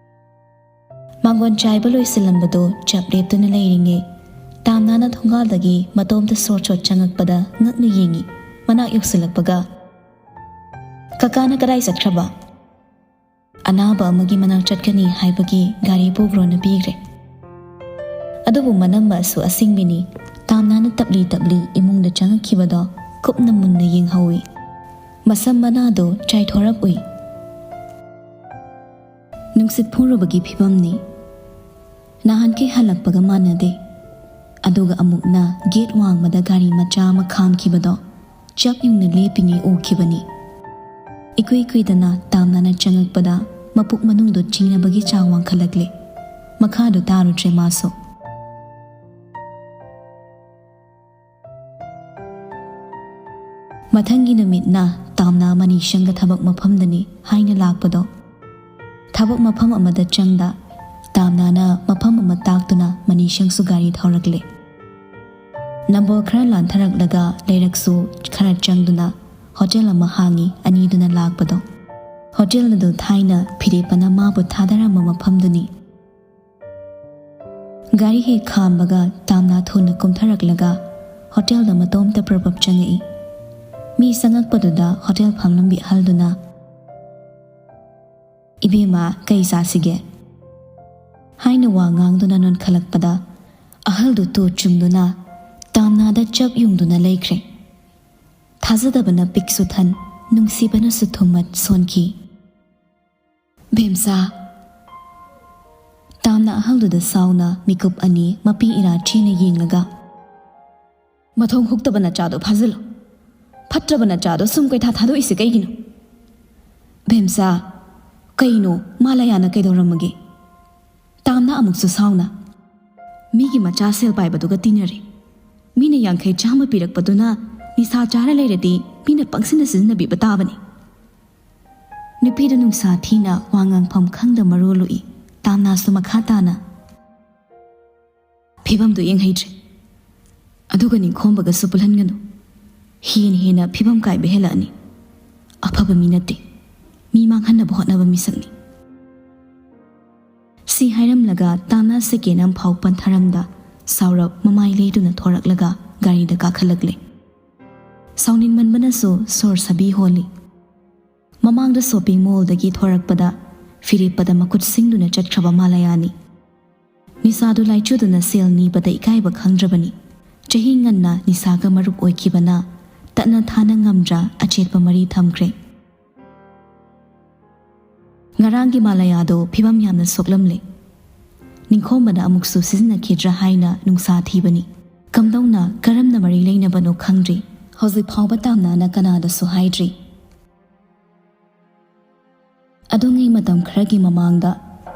ꯃꯥꯡꯒꯣꯟ ꯆꯥꯏꯕ ꯂꯣꯏꯁꯤꯜꯂꯝꯕꯗꯨ ꯆꯞ ꯂꯦꯞꯇꯨꯅ ꯂꯩꯔꯤꯉꯩ, ꯇꯥꯝꯅꯥꯅ ꯊꯣꯡꯒꯥꯜꯗꯒꯤ ꯃꯇꯣꯝꯇ ꯁꯣꯠ ꯁꯣꯠ ꯆꯪꯉꯛꯄꯗ ꯉꯛꯅ ꯌꯦꯡꯉꯤ꯫ ꯃꯅꯥꯛ ꯌꯧꯁꯤꯜꯂꯛꯄꯒ, "ꯀꯀꯥꯅ ꯀꯗꯥꯏ ꯆꯠꯈ꯭ꯔꯕ?" "ꯑꯅꯥꯕ ꯑꯃꯒꯤ ꯃꯅꯥꯛ ꯆꯠꯀꯅꯤ ꯍꯥꯏꯕꯒꯤ ꯒꯥꯔꯤ ꯄꯨꯈ꯭ꯔꯣꯅ ꯄꯤꯈ꯭ꯔꯦ꯫" ꯑꯗꯨꯕꯨ ꯃꯅꯝꯃ ꯑꯁꯨ ꯑꯁꯤꯡꯕꯤꯅꯤ꯫ ꯇꯥꯝꯅꯥꯅ ꯇꯞꯂꯤ ꯇꯞꯂꯤ ꯏꯃꯨꯡꯗ ꯆꯪꯉꯛꯈꯤꯕꯗꯣ ꯀꯨꯞꯅ ꯃꯨꯟꯅ ꯌꯦꯡꯍꯧꯏ꯫ ꯃꯁꯝ ꯃꯅꯥꯗꯣ ꯆꯥꯏꯊꯣꯔꯛꯎꯏ꯫ ꯅꯨꯡꯁꯤꯠ ꯐꯨꯔꯨꯕꯒꯤ ꯐꯤꯕꯝꯅꯤ꯫ ꯅꯍꯥꯟꯈꯩ ꯍꯜꯂꯛꯄꯒ ꯃꯥꯟꯅꯗꯦ꯫ ꯑꯗꯨꯒ ꯑꯃꯨꯛꯅ ꯒꯦꯠ ꯋꯥꯡꯃꯗ ꯒꯥꯔꯤ ꯃꯆꯥ ꯑꯃ ꯈꯥꯝꯈꯤꯕꯗꯣ ꯆꯞ ꯌꯨꯡꯅ ꯂꯦꯞꯄꯤꯉꯩ ꯎꯈꯤꯕꯅꯤ꯫ ꯏꯀꯨꯏ ꯀꯨꯏꯗꯅ ꯇꯥꯝꯅꯥꯅ ꯆꯪꯉꯛꯄꯗ ꯃꯄꯨꯛ ꯃꯅꯨꯡꯗꯣ ꯆꯤꯡꯅꯕꯒꯤ ꯆꯥꯡ ꯋꯥꯡꯈꯠꯂꯛꯂꯦ꯫ ꯃꯈꯥꯗꯣ ꯇꯥꯔꯨꯗ꯭ꯔꯦ ꯃꯥꯁꯨ꯫ ꯃꯊꯪꯒꯤ ꯅꯨꯃꯤꯠꯅ ꯇꯥꯝꯅꯥ ꯃꯅꯤꯁꯪꯒ ꯊꯕꯛ ꯃꯐꯝꯗꯅꯤ ꯍꯥꯏꯅ ꯂꯥꯛꯄꯗꯣ꯫ ꯊꯕꯛ ꯃꯐꯝ ꯑꯃꯗ ꯆꯪꯗ ꯇꯥꯝꯅꯥꯅ ꯃꯐꯝ ꯑꯃ ꯇꯥꯛꯇꯨꯅ ꯃꯅꯤꯁꯪꯁꯨ ꯒꯥꯔꯤ ꯊꯧꯔꯛꯂꯦ꯫ ꯅꯝꯕꯣꯜ ꯈꯔ ꯂꯥꯟꯊꯔꯛꯂꯒ ꯂꯩꯔꯛꯁꯨ ꯈꯔ ꯆꯪꯗꯨꯅ ꯍꯣꯇꯦꯜ ꯑꯃ ꯍꯥꯡꯉꯤ ꯑꯅꯤꯗꯨꯅ ꯂꯥꯛꯄꯗꯣ꯫ ꯍꯣꯇꯦꯜ ꯑꯗꯨ ꯊꯥꯏꯅ ꯐꯤꯔꯦꯞꯄꯅ ꯃꯥꯕꯨ ꯊꯥꯗꯔꯝꯕ ꯃꯐꯝꯗꯨꯅꯤ꯫ ꯒꯥꯔꯤ ꯍꯦꯛ ꯈꯥꯝꯕꯒ ꯇꯥꯝꯅꯥ ꯊꯨꯅ ꯀꯨꯝꯊꯔꯛꯂꯒ ꯍꯣꯇꯦꯜꯗ ꯃꯇꯣꯝꯇ ꯄ꯭ꯔꯞ ꯄ꯭ꯔꯞ ꯆꯪꯉꯛꯏ꯫ ꯃꯤ ꯆꯪꯉꯛꯄꯗꯨꯗ ꯍꯣꯇꯦꯜ ꯐꯝꯂꯝꯕꯤ ꯑꯍꯜꯗꯨꯅ, "ꯏꯕꯦꯝꯃ, ꯀꯩ ꯆꯥꯁꯤꯒꯦ?" ꯍꯥꯏꯅ ꯋꯥ ꯉꯥꯡꯗꯨꯅ ꯅꯣꯟꯈꯠꯂꯛꯄꯗ ꯑꯍꯜꯗꯨ ꯇꯨ ꯆꯨꯡꯗꯨꯅ ꯇꯥꯝꯅꯥꯗ ꯆꯞ ꯌꯨꯡꯗꯨꯅ ꯂꯩꯈ꯭ꯔꯦ꯫ ꯊꯥꯖꯗꯕꯅ ꯄꯤꯛꯁꯨ ꯊꯟ, ꯅꯨꯡꯁꯤꯕꯅꯁꯨ ꯊꯨꯝꯃꯠ ꯁꯣꯟꯈꯤ꯫ "ꯚꯦꯝꯁꯥ!" ꯇꯥꯝꯅꯥ ꯑꯍꯜꯗꯨꯗ ꯁꯥꯎꯅ ꯃꯤꯀꯨꯞ ꯑꯅꯤ ꯃꯄꯤ ꯏꯔꯥ ꯆꯦꯅ ꯌꯦꯡꯂꯒ, "ꯃꯊꯣꯡ ꯍꯨꯛꯇꯕ ꯅꯆꯥꯗꯣ ꯐꯥꯖꯤꯜꯂꯨ꯫ ꯐꯠꯇ꯭ꯔꯕ ꯅꯆꯥꯗꯣ ꯁꯨꯝ ꯀꯩꯊꯥ ꯊꯥꯗꯣꯛꯏꯁꯦ ꯀꯩꯒꯤꯅꯣ?" "ꯚꯦꯝꯁꯥ!" "ꯀꯩꯅꯣ? ꯃꯥꯂꯌꯥꯅ ꯀꯩꯗꯧꯔꯝꯃꯒꯦ?" ꯇꯥꯝꯅꯥ ꯑꯃꯨꯛꯁꯨ ꯁꯥꯎꯅ, "ꯃꯤꯒꯤ ꯃꯆꯥ ꯁꯦꯜ ꯄꯥꯏꯕꯗꯨꯒ ꯇꯤꯟꯅꯔꯦ꯫ ꯃꯤꯅ ꯌꯥꯡꯈꯩ ꯆꯥꯝꯃ ꯄꯤꯔꯛꯄꯗꯨꯅ ꯅꯤꯁꯥ ꯆꯥꯔ ꯂꯩꯔꯗꯤ ꯃꯤꯅ ꯄꯪꯁꯤꯟꯅ ꯁꯤꯖꯤꯟꯅꯕꯤꯕ ꯇꯥꯕꯅꯤ꯫" ꯅꯨꯄꯤꯗꯨ ꯅꯨꯡꯁꯥ ꯊꯤꯅ ꯋꯥ ꯉꯥꯡꯐꯝ ꯈꯪꯗ ꯃꯔꯣꯜ ꯂꯨꯏ꯫ ꯇꯥꯝꯅꯥꯁꯨ ꯃꯈꯥ ꯇꯥꯅ, "ꯐꯤꯕꯝꯗꯨ ꯌꯦꯡꯍꯩꯗ꯭ꯔꯦ꯫ ꯑꯗꯨꯒ ꯅꯤꯡꯈꯣꯝꯕꯒꯁꯨ ꯄꯨꯜꯍꯟꯒꯅꯨ꯫ ꯍꯦꯟꯅ ꯍꯦꯟꯅ ꯐꯤꯕꯝ ꯀꯥꯏꯕ ꯍꯦꯜꯂꯛꯑꯅꯤ꯫ ꯑꯐꯕ ꯃꯤ ꯅꯠꯇꯦ꯫ ꯃꯤ ꯃꯥꯡꯍꯟꯅꯕ ꯍꯣꯠꯅꯕ ꯃꯤꯁꯛꯅꯤ꯫" ꯁꯤ ꯍꯥꯏꯔꯝꯂꯒ ꯇꯥꯝꯅꯥ ꯁꯦꯀꯦꯟ ꯑꯃꯐꯥꯎ ꯄꯟꯊꯔꯝꯗ ꯁꯥꯎꯔꯞ ꯃꯃꯥꯏ ꯂꯩꯗꯨꯅ ꯊꯣꯔꯛꯂꯒ ꯒꯥꯔꯤꯗ ꯀꯥꯈꯠꯂꯛꯂꯦ꯫ ꯁꯥꯎꯅꯤꯡꯃꯟꯕꯅꯁꯨ ꯁꯣꯔ ꯁꯥꯕꯤ ꯍꯣꯜꯂꯤ꯫ ꯃꯃꯥꯡꯗ ꯁꯣꯄꯤꯡ ꯃꯣꯜꯗꯒꯤ ꯊꯣꯔꯛꯄꯗ ꯐꯤꯔꯦꯞꯄꯗ ꯃꯈꯨꯠ ꯁꯤꯡꯗꯨꯅ ꯆꯠꯈ꯭ꯔꯕ ꯃꯥꯂꯌꯥꯅꯤ꯫ ꯅꯤꯁꯥꯗꯨ ꯂꯥꯏꯆꯨꯗꯨꯅ ꯁꯦꯜ ꯅꯤꯕꯗ ꯏꯀꯥꯏꯕ ꯈꯪꯗ꯭ꯔꯕꯅꯤ꯫ ꯆꯍꯤ ꯉꯟꯅ ꯅꯤꯁꯥꯒ ꯃꯔꯨꯞ ꯑꯣꯏꯈꯤꯕꯅ ꯇꯠꯅ ꯊꯥꯅ ꯉꯝꯗ꯭ꯔꯥ ꯑꯆꯦꯠꯄ ꯃꯔꯤ ꯊꯝꯈ꯭ꯔꯦ꯫ ꯉꯔꯥꯡꯒꯤ ꯃꯥꯂꯌꯥꯗꯣ ꯐꯤꯕꯝ ꯌꯥꯝꯅ ꯁꯣꯛꯂꯝꯂꯦ꯫ ꯅꯤꯡꯈꯣꯝꯕꯅ ꯑꯃꯨꯛꯁꯨ ꯁꯤꯖꯤꯟꯅꯈꯤꯗ꯭ꯔꯥ ꯍꯥꯏꯅ ꯅꯨꯡꯁꯥ ꯊꯤꯕꯅꯤ꯫ ꯀꯝꯗꯧꯅ, ꯀꯔꯝꯅ ꯃꯔꯤ ꯂꯩꯅꯕꯅꯣ ꯈꯪꯗ꯭ꯔꯤ꯫ ꯍꯧꯖꯤꯛ ꯐꯥꯎꯕ ꯇꯥꯝꯅꯥꯅ ꯀꯅꯥꯗꯁꯨ ꯍꯥꯏꯗ꯭ꯔꯤ꯫ ꯑꯗꯨꯉꯩ ꯃꯇꯝ ꯈꯔꯒꯤ ꯃꯃꯥꯡꯗ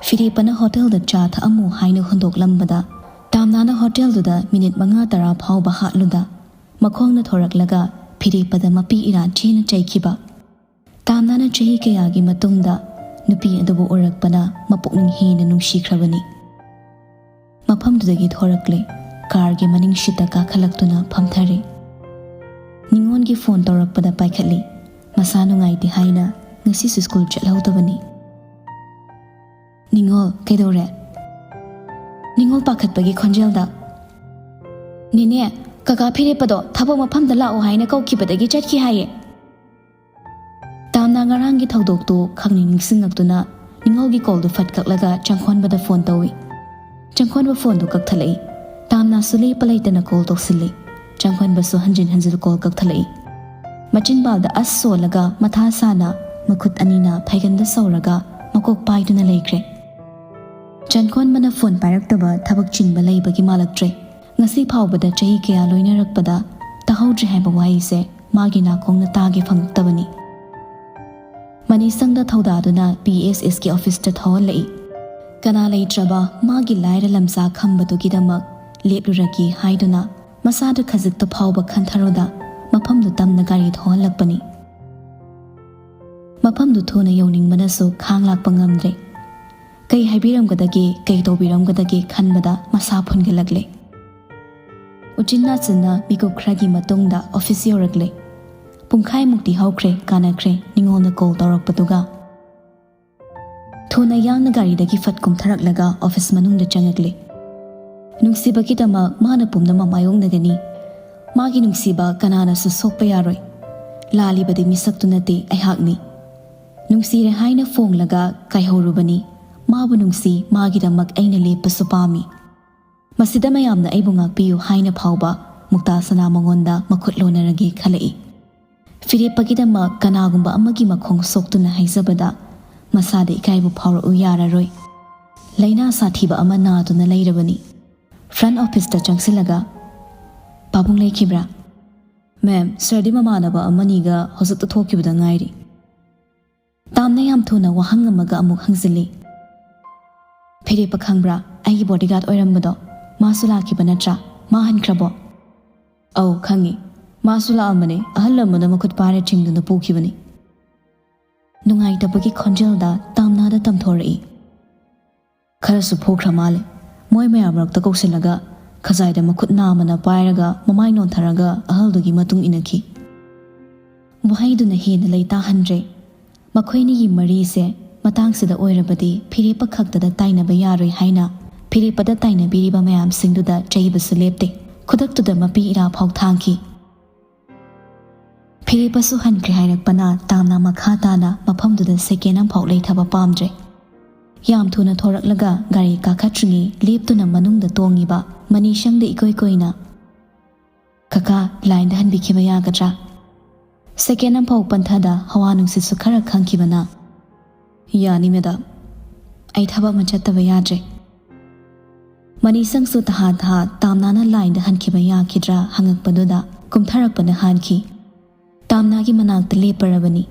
ꯐꯤꯔꯦꯞꯄꯅ ꯍꯣꯇꯦꯜꯗ ꯆꯥ ꯊꯛꯑꯝꯃꯨ ꯍꯥꯏꯅ ꯍꯨꯟꯗꯣꯛꯂꯝꯕꯗ, ꯇꯥꯝꯅꯥꯅ ꯍꯣꯇꯦꯜꯗꯨꯗ ꯃꯤꯅꯤꯠ ꯃꯉꯥ ꯇꯔꯥ ꯐꯥꯎꯕ ꯍꯥꯠꯂꯨꯗ, ꯃꯈꯣꯡꯅ ꯊꯣꯔꯛꯂꯒ ꯐꯤꯔꯦꯞꯄꯗ ꯃꯄꯤ ꯏꯔꯥ ꯊꯤꯅ ꯆꯩꯈꯤꯕ꯫ ꯇꯥꯝꯅꯥꯅ ꯆꯍꯤ ꯀꯌꯥꯒꯤ ꯃꯇꯨꯡꯗ ꯅꯨꯄꯤ ꯑꯗꯨꯕꯨ ꯎꯔꯛꯄꯅ ꯃꯄꯨꯛꯅꯤꯡ ꯍꯦꯟꯅ ꯅꯨꯡꯁꯤꯈ꯭ꯔꯕꯅꯤ꯫ ꯃꯐꯝꯗꯨꯗꯒꯤ ꯊꯣꯔꯛꯂꯦ꯫ ꯀꯥꯔꯒꯤ ꯃꯅꯤꯡ ꯁꯤꯠꯇ ꯀꯥꯈꯠꯂꯛꯇꯨꯅ ꯐꯝꯊꯔꯦ꯫ ꯅꯤꯉꯣꯜꯒꯤ ꯐꯣꯟ ꯇꯧꯔꯛꯄꯗ ꯄꯥꯏꯈꯠꯂꯤ꯫ ꯃꯁꯥ ꯅꯨꯡꯉꯥꯏꯇꯦ ꯍꯥꯏꯅ ꯉꯁꯤꯁꯨ ꯁ꯭ꯀꯨꯜ ꯆꯠꯍꯧꯗꯕꯅꯤ꯫ ꯅꯤꯉꯣꯜ, ꯀꯩꯗꯧꯔꯦ? ꯅꯤꯉꯣꯜ ꯄꯥꯈꯠꯄꯒꯤ ꯈꯣꯟꯖꯦꯜꯗ, "ꯅꯦꯅꯦ, ꯀꯀꯥ ꯐꯤꯔꯦꯞꯄꯗꯣ ꯊꯕꯛ ꯃꯐꯝꯗ ꯂꯥꯛꯑꯣ ꯍꯥꯏꯅ ꯀꯧꯈꯤꯕꯗꯒꯤ ꯆꯠꯈꯤ ꯍꯥꯏꯌꯦ꯫" ꯇꯥꯝꯅꯥ ꯉꯔꯥꯡꯒꯤ ꯊꯧꯗꯣꯛꯇꯨ ꯈꯪꯅꯤꯡ ꯅꯤꯡꯁꯤꯡꯉꯛꯇꯨꯅ ꯅꯤꯉꯣꯜꯒꯤ ꯀꯣꯜꯗꯨ ꯐꯠ ꯀꯛꯂꯒ ꯆꯪꯈꯣꯟꯕꯗ ꯐꯣꯟ ꯇꯧꯏ꯫ ꯆꯪꯈꯣꯟꯕ ꯐꯣꯟꯗꯨ ꯀꯛꯊꯠꯂꯛꯏ꯫ ꯇꯥꯝꯅꯥꯁꯨ ꯂꯦꯞꯄ ꯂꯩꯇꯅ ꯀꯣꯜ ꯇꯧꯁꯤꯜꯂꯤ꯫ ꯆꯪꯈꯣꯟꯕꯁꯨ ꯍꯟꯖꯤꯟ ꯍꯟꯖꯤꯟ ꯀꯣꯜ ꯀꯛꯊꯠꯂꯛꯏ꯫ ꯃꯆꯤꯟꯕꯥꯜꯗ ꯑꯁ ꯁꯣꯜꯂꯒ ꯃꯊꯥ ꯁꯥꯅ ꯃꯈꯨꯠ ꯑꯅꯤꯅ ꯐꯩꯒꯟꯗ ꯁꯧꯔꯒ ꯃꯀꯣꯛ ꯄꯥꯏꯗꯨꯅ ꯂꯩꯈ꯭ꯔꯦ꯫ ꯆꯪꯈꯣꯟꯕꯅ ꯐꯣꯟ ꯄꯥꯏꯔꯛꯇꯕ ꯊꯕꯛ ꯆꯤꯟꯕ ꯂꯩꯕꯒꯤ ꯃꯥꯜꯂꯛꯇ꯭ꯔꯦ꯫ ꯉꯁꯤ ꯐꯥꯎꯕꯗ ꯆꯍꯤ ꯀꯌꯥ ꯂꯣꯏꯅꯔꯛꯄꯗ ꯇꯥꯍꯧꯗ꯭ꯔꯤ ꯍꯥꯏꯕ ꯋꯥꯍꯩꯁꯦ ꯃꯥꯒꯤ ꯅꯥꯀꯣꯡꯅ ꯇꯥꯒꯦ ꯐꯪꯉꯛꯇꯕꯅꯤ꯫ ꯃꯅꯤꯁꯪꯗ ꯊꯧꯗꯥꯗꯨꯅ ꯄꯤ ꯑꯦꯁ ꯑꯦꯁꯀꯤ ꯑꯣꯐꯤꯁꯇ ꯊꯧꯍꯜꯂꯛꯏ꯫ ꯀꯅꯥ ꯂꯩꯇ꯭ꯔꯕ ꯃꯥꯒꯤ ꯂꯥꯏꯔ ꯂꯝꯁꯥ ꯈꯝꯕꯗꯨꯒꯤꯗꯃꯛ ꯂꯦꯞꯂꯨꯔꯒꯦ ꯍꯥꯏꯗꯨꯅ ꯃꯁꯥꯗ ꯈꯖꯤꯛꯇ ꯐꯥꯎꯕ ꯈꯟꯊꯔꯨꯗ ꯃꯐꯝꯗꯨ ꯇꯝꯅ ꯒꯥꯔꯤ ꯊꯧꯍꯜꯂꯛꯄꯅꯤ꯫ ꯃꯐꯝꯗꯨ ꯊꯨꯅ ꯌꯧꯅꯤꯡꯕꯅꯁꯨ ꯈꯥꯡ ꯂꯥꯛꯄ ꯉꯝꯗ꯭ꯔꯦ꯫ ꯀꯩ ꯍꯥꯏꯕꯤꯔꯝꯒꯗꯒꯦ, ꯀꯩ ꯇꯧꯕꯤꯔꯝꯒꯗꯒꯦ ꯈꯟꯕꯗ ꯃꯁꯥ ꯐꯨꯟꯒꯠꯂꯛꯂꯦ꯫ ꯎꯆꯤꯟ ꯅꯥꯆꯤꯟꯅ ꯃꯤꯀꯨꯞ ꯈꯔꯒꯤ ꯃꯇꯨꯡꯗ ꯑꯣꯐꯤꯁ ꯌꯧꯔꯛꯂꯦ꯫ ꯄꯨꯡꯈꯥꯏꯃꯨꯛꯇꯤ ꯍꯧꯈ꯭ꯔꯦ, ꯀꯥꯟꯅꯈ꯭ꯔꯦ ꯅꯤꯉꯣꯜꯅ ꯀꯣꯜ ꯇꯧꯔꯛꯄꯗꯨꯒ꯫ ꯊꯨꯅ ꯌꯥꯡꯅ ꯒꯥꯔꯤꯗꯒꯤ ꯐꯠ ꯀꯨꯝꯊꯔꯛꯂꯒ ꯑꯣꯐꯤꯁ ꯃꯅꯨꯡꯗ ꯆꯪꯉꯛꯂꯦ꯫ ꯅꯨꯡꯁꯤꯕꯒꯤꯗꯃꯛ ꯃꯥꯅ ꯄꯨꯝꯅꯃꯛ ꯃꯥꯌꯣꯛꯅꯒꯅꯤ꯫ ꯃꯥꯒꯤ ꯅꯨꯡꯁꯤꯕ ꯀꯅꯥꯅꯁꯨ ꯁꯣꯛꯄ ꯌꯥꯔꯣꯏ꯫ ꯂꯥꯜꯂꯤꯕꯗꯤ ꯃꯤꯁꯛꯇꯨ ꯅꯠꯇꯦ, ꯑꯩꯍꯥꯛꯅꯤ꯫ ꯅꯨꯡꯁꯤꯔꯦ ꯍꯥꯏꯅ ꯐꯣꯡꯂꯒ ꯀꯥꯏꯍꯧꯔꯨꯕꯅꯤ꯫ ꯃꯥꯕꯨ ꯅꯨꯡꯁꯤ, ꯃꯥꯒꯤꯗꯃꯛ ꯑꯩꯅ ꯂꯦꯞꯄꯁꯨ ꯄꯥꯝꯃꯤ꯫ ꯃꯁꯤꯗ ꯃꯌꯥꯝꯅ ꯑꯩꯕꯨ ꯉꯥꯛꯄꯤꯌꯨ ꯍꯥꯏꯅ ꯐꯥꯎꯕ ꯃꯨꯛꯇꯥ ꯁꯅꯥ ꯃꯉꯣꯟꯗ ꯃꯈꯨꯠ ꯂꯣꯟꯅꯔꯒꯦ ꯈꯜꯂꯛꯏ꯫ ꯐꯤꯔꯦꯞꯄꯒꯤꯗꯃꯛ ꯀꯅꯥꯒꯨꯝꯕ ꯑꯃꯒꯤ ꯃꯈꯣꯡ ꯁꯣꯛꯇꯨꯅ ꯍꯥꯏꯖꯕꯗ ꯃꯁꯥꯗ ꯏꯀꯥꯏꯕ ꯐꯥꯎꯔꯛꯎ ꯌꯥꯔꯔꯣꯏ꯫ ꯂꯥꯏꯅꯥ ꯁꯥꯊꯤꯕ ꯑꯃ ꯅꯥꯗꯨꯅ ꯂꯩꯔꯕꯅꯤ꯫ ꯐ꯭ꯔꯟ ꯑꯣꯐꯤꯁꯇ ꯆꯪꯁꯤꯜꯂꯒ, "ꯄꯥꯕꯨꯡ ꯂꯩꯈꯤꯕ꯭ꯔꯥ?" "ꯃꯦꯝ, ꯁꯔꯗꯤ ꯃꯃꯥꯟꯅꯕ ꯑꯃꯅꯤꯒ ꯍꯧꯖꯤꯛꯇ ꯊꯣꯛꯈꯤꯕꯗ ꯉꯥꯏꯔꯤ꯫" ꯇꯥꯝꯅ ꯌꯥꯝ ꯊꯨꯅ ꯋꯥꯍꯪ ꯑꯃꯒ ꯑꯃꯨꯛ ꯍꯪꯖꯤꯜꯂꯤ꯫ "ꯐꯤꯔꯦꯞꯄ ꯈꯪꯕ꯭ꯔꯥ? ꯑꯩꯒꯤ ꯕꯣꯗꯤꯒꯥꯔꯗ ꯑꯣꯏꯔꯝꯕꯗꯣ꯫ ꯃꯥꯁꯨ ꯂꯥꯛꯈꯤꯕ ꯅꯠꯇ꯭ꯔꯥ? ꯃꯥ ꯍꯟꯈ꯭ꯔꯕꯣ?" "ꯑꯧ, ꯈꯪꯉꯤ꯫ ꯃꯥꯁꯨ ꯂꯥꯛꯑꯝꯕꯅꯦ꯫ ꯑꯍꯜ ꯑꯃꯅ ꯃꯈꯨꯠ ꯄꯥꯏꯔ ꯆꯤꯡꯗꯨꯅ ꯄꯨꯈꯤꯕꯅꯤ꯫" ꯅꯨꯡꯉꯥꯏꯇꯕꯒꯤ ꯈꯣꯟꯖꯦꯜꯗ ꯇꯥꯝꯅꯥꯗ ꯇꯝꯊꯣꯔꯛꯏ꯫ "ꯈꯔꯁꯨ ꯐꯨꯈ꯭ꯔ ꯃꯥꯜꯂꯦ꯫ ꯃꯣꯏ ꯃꯌꯥꯝ ꯃꯔꯛꯇ ꯀꯧꯁꯤꯜꯂꯒ ꯈꯖꯥꯏꯗ ꯃꯈꯨꯠ ꯅꯥꯝꯃꯅ ꯄꯥꯏꯔꯒ ꯃꯃꯥꯏ ꯅꯣꯟꯊꯔꯒ ꯑꯍꯜꯗꯨꯒꯤ ꯃꯇꯨꯡ ꯏꯟꯅꯈꯤ꯫" ꯋꯥꯍꯩꯗꯨꯅ ꯍꯦꯟꯅ ꯂꯩꯇꯥꯍꯟꯗ꯭ꯔꯦ꯫ ꯃꯈꯣꯏꯅꯤꯒꯤ ꯃꯔꯤꯁꯦ ꯃꯇꯥꯡꯁꯤꯗ ꯑꯣꯏꯔꯕꯗꯤ ꯐꯤꯔꯦꯞꯄ ꯈꯛꯇꯗ ꯇꯥꯏꯅꯕ ꯌꯥꯔꯣꯏ ꯍꯥꯏꯅ ꯐꯤꯔꯦꯞꯄꯗ ꯇꯥꯏꯅꯕꯤꯔꯤꯕ ꯃꯌꯥꯝꯁꯤꯡꯗꯨꯗ ꯆꯩꯕꯁꯨ ꯂꯦꯞꯇꯦ꯫ ꯈꯨꯗꯛꯇꯨꯗ ꯃꯄꯤ ꯏꯔꯥ ꯐꯥꯎ ꯊꯥꯡꯈꯤ꯫ ꯐꯤꯔꯦꯞꯄꯁꯨ ꯍꯟꯈ꯭ꯔꯦ ꯍꯥꯏꯔꯛꯄꯅ ꯇꯥꯝꯅ ꯃꯈꯥ ꯇꯥꯅ ꯃꯐꯝꯗꯨꯗ ꯁꯦꯀꯦꯟ ꯑꯃꯐꯥꯎ ꯂꯩꯊꯕ ꯄꯥꯝꯗ꯭ꯔꯦ꯫ ꯌꯥꯝ ꯊꯨꯅ ꯊꯣꯔꯛꯂꯒ ꯒꯥꯔꯤ ꯀꯥꯈꯠꯇ꯭ꯔꯤꯉꯩ ꯂꯦꯞꯇꯨꯅ ꯃꯅꯨꯡꯗ ꯇꯣꯡꯉꯤꯕ ꯃꯅꯤꯁꯪꯗ ꯏꯀꯣꯏ ꯀꯣꯏꯅ, "ꯀꯀꯥ, ꯂꯥꯏꯟꯗ ꯍꯟꯕꯤꯈꯤꯕ ꯌꯥꯒꯗ꯭ꯔꯥ?" ꯁꯦꯀꯦꯟ ꯑꯃꯐꯥꯎ ꯄꯟꯊꯗ ꯍꯋꯥ ꯅꯨꯡꯁꯤꯠꯁꯨ ꯈꯔ ꯈꯪꯈꯤꯕꯅ, "ꯌꯥꯅꯤ ꯃꯦꯗꯥꯝ, ꯑꯩ ꯊꯕꯛ ꯑꯃ ꯆꯠꯇꯕ ꯌꯥꯗ꯭ꯔꯦ꯫" ꯃꯅꯤꯁꯪꯁꯨ ꯇꯍꯥ ꯇꯍꯥ ꯇꯥꯝꯅꯥꯅ ꯂꯥꯏꯟꯗ ꯍꯟꯈꯤꯕ ꯌꯥꯈꯤꯗ꯭ꯔꯥ ꯍꯪꯉꯛꯄꯗꯨꯗ ꯀꯨꯝꯊꯔꯛꯄꯅ ꯍꯥꯟꯈꯤ꯫ ꯇꯥꯝꯅꯥꯒꯤ ꯃꯅꯥꯛꯇ ꯂꯦꯞꯄꯔꯕꯅꯤ꯫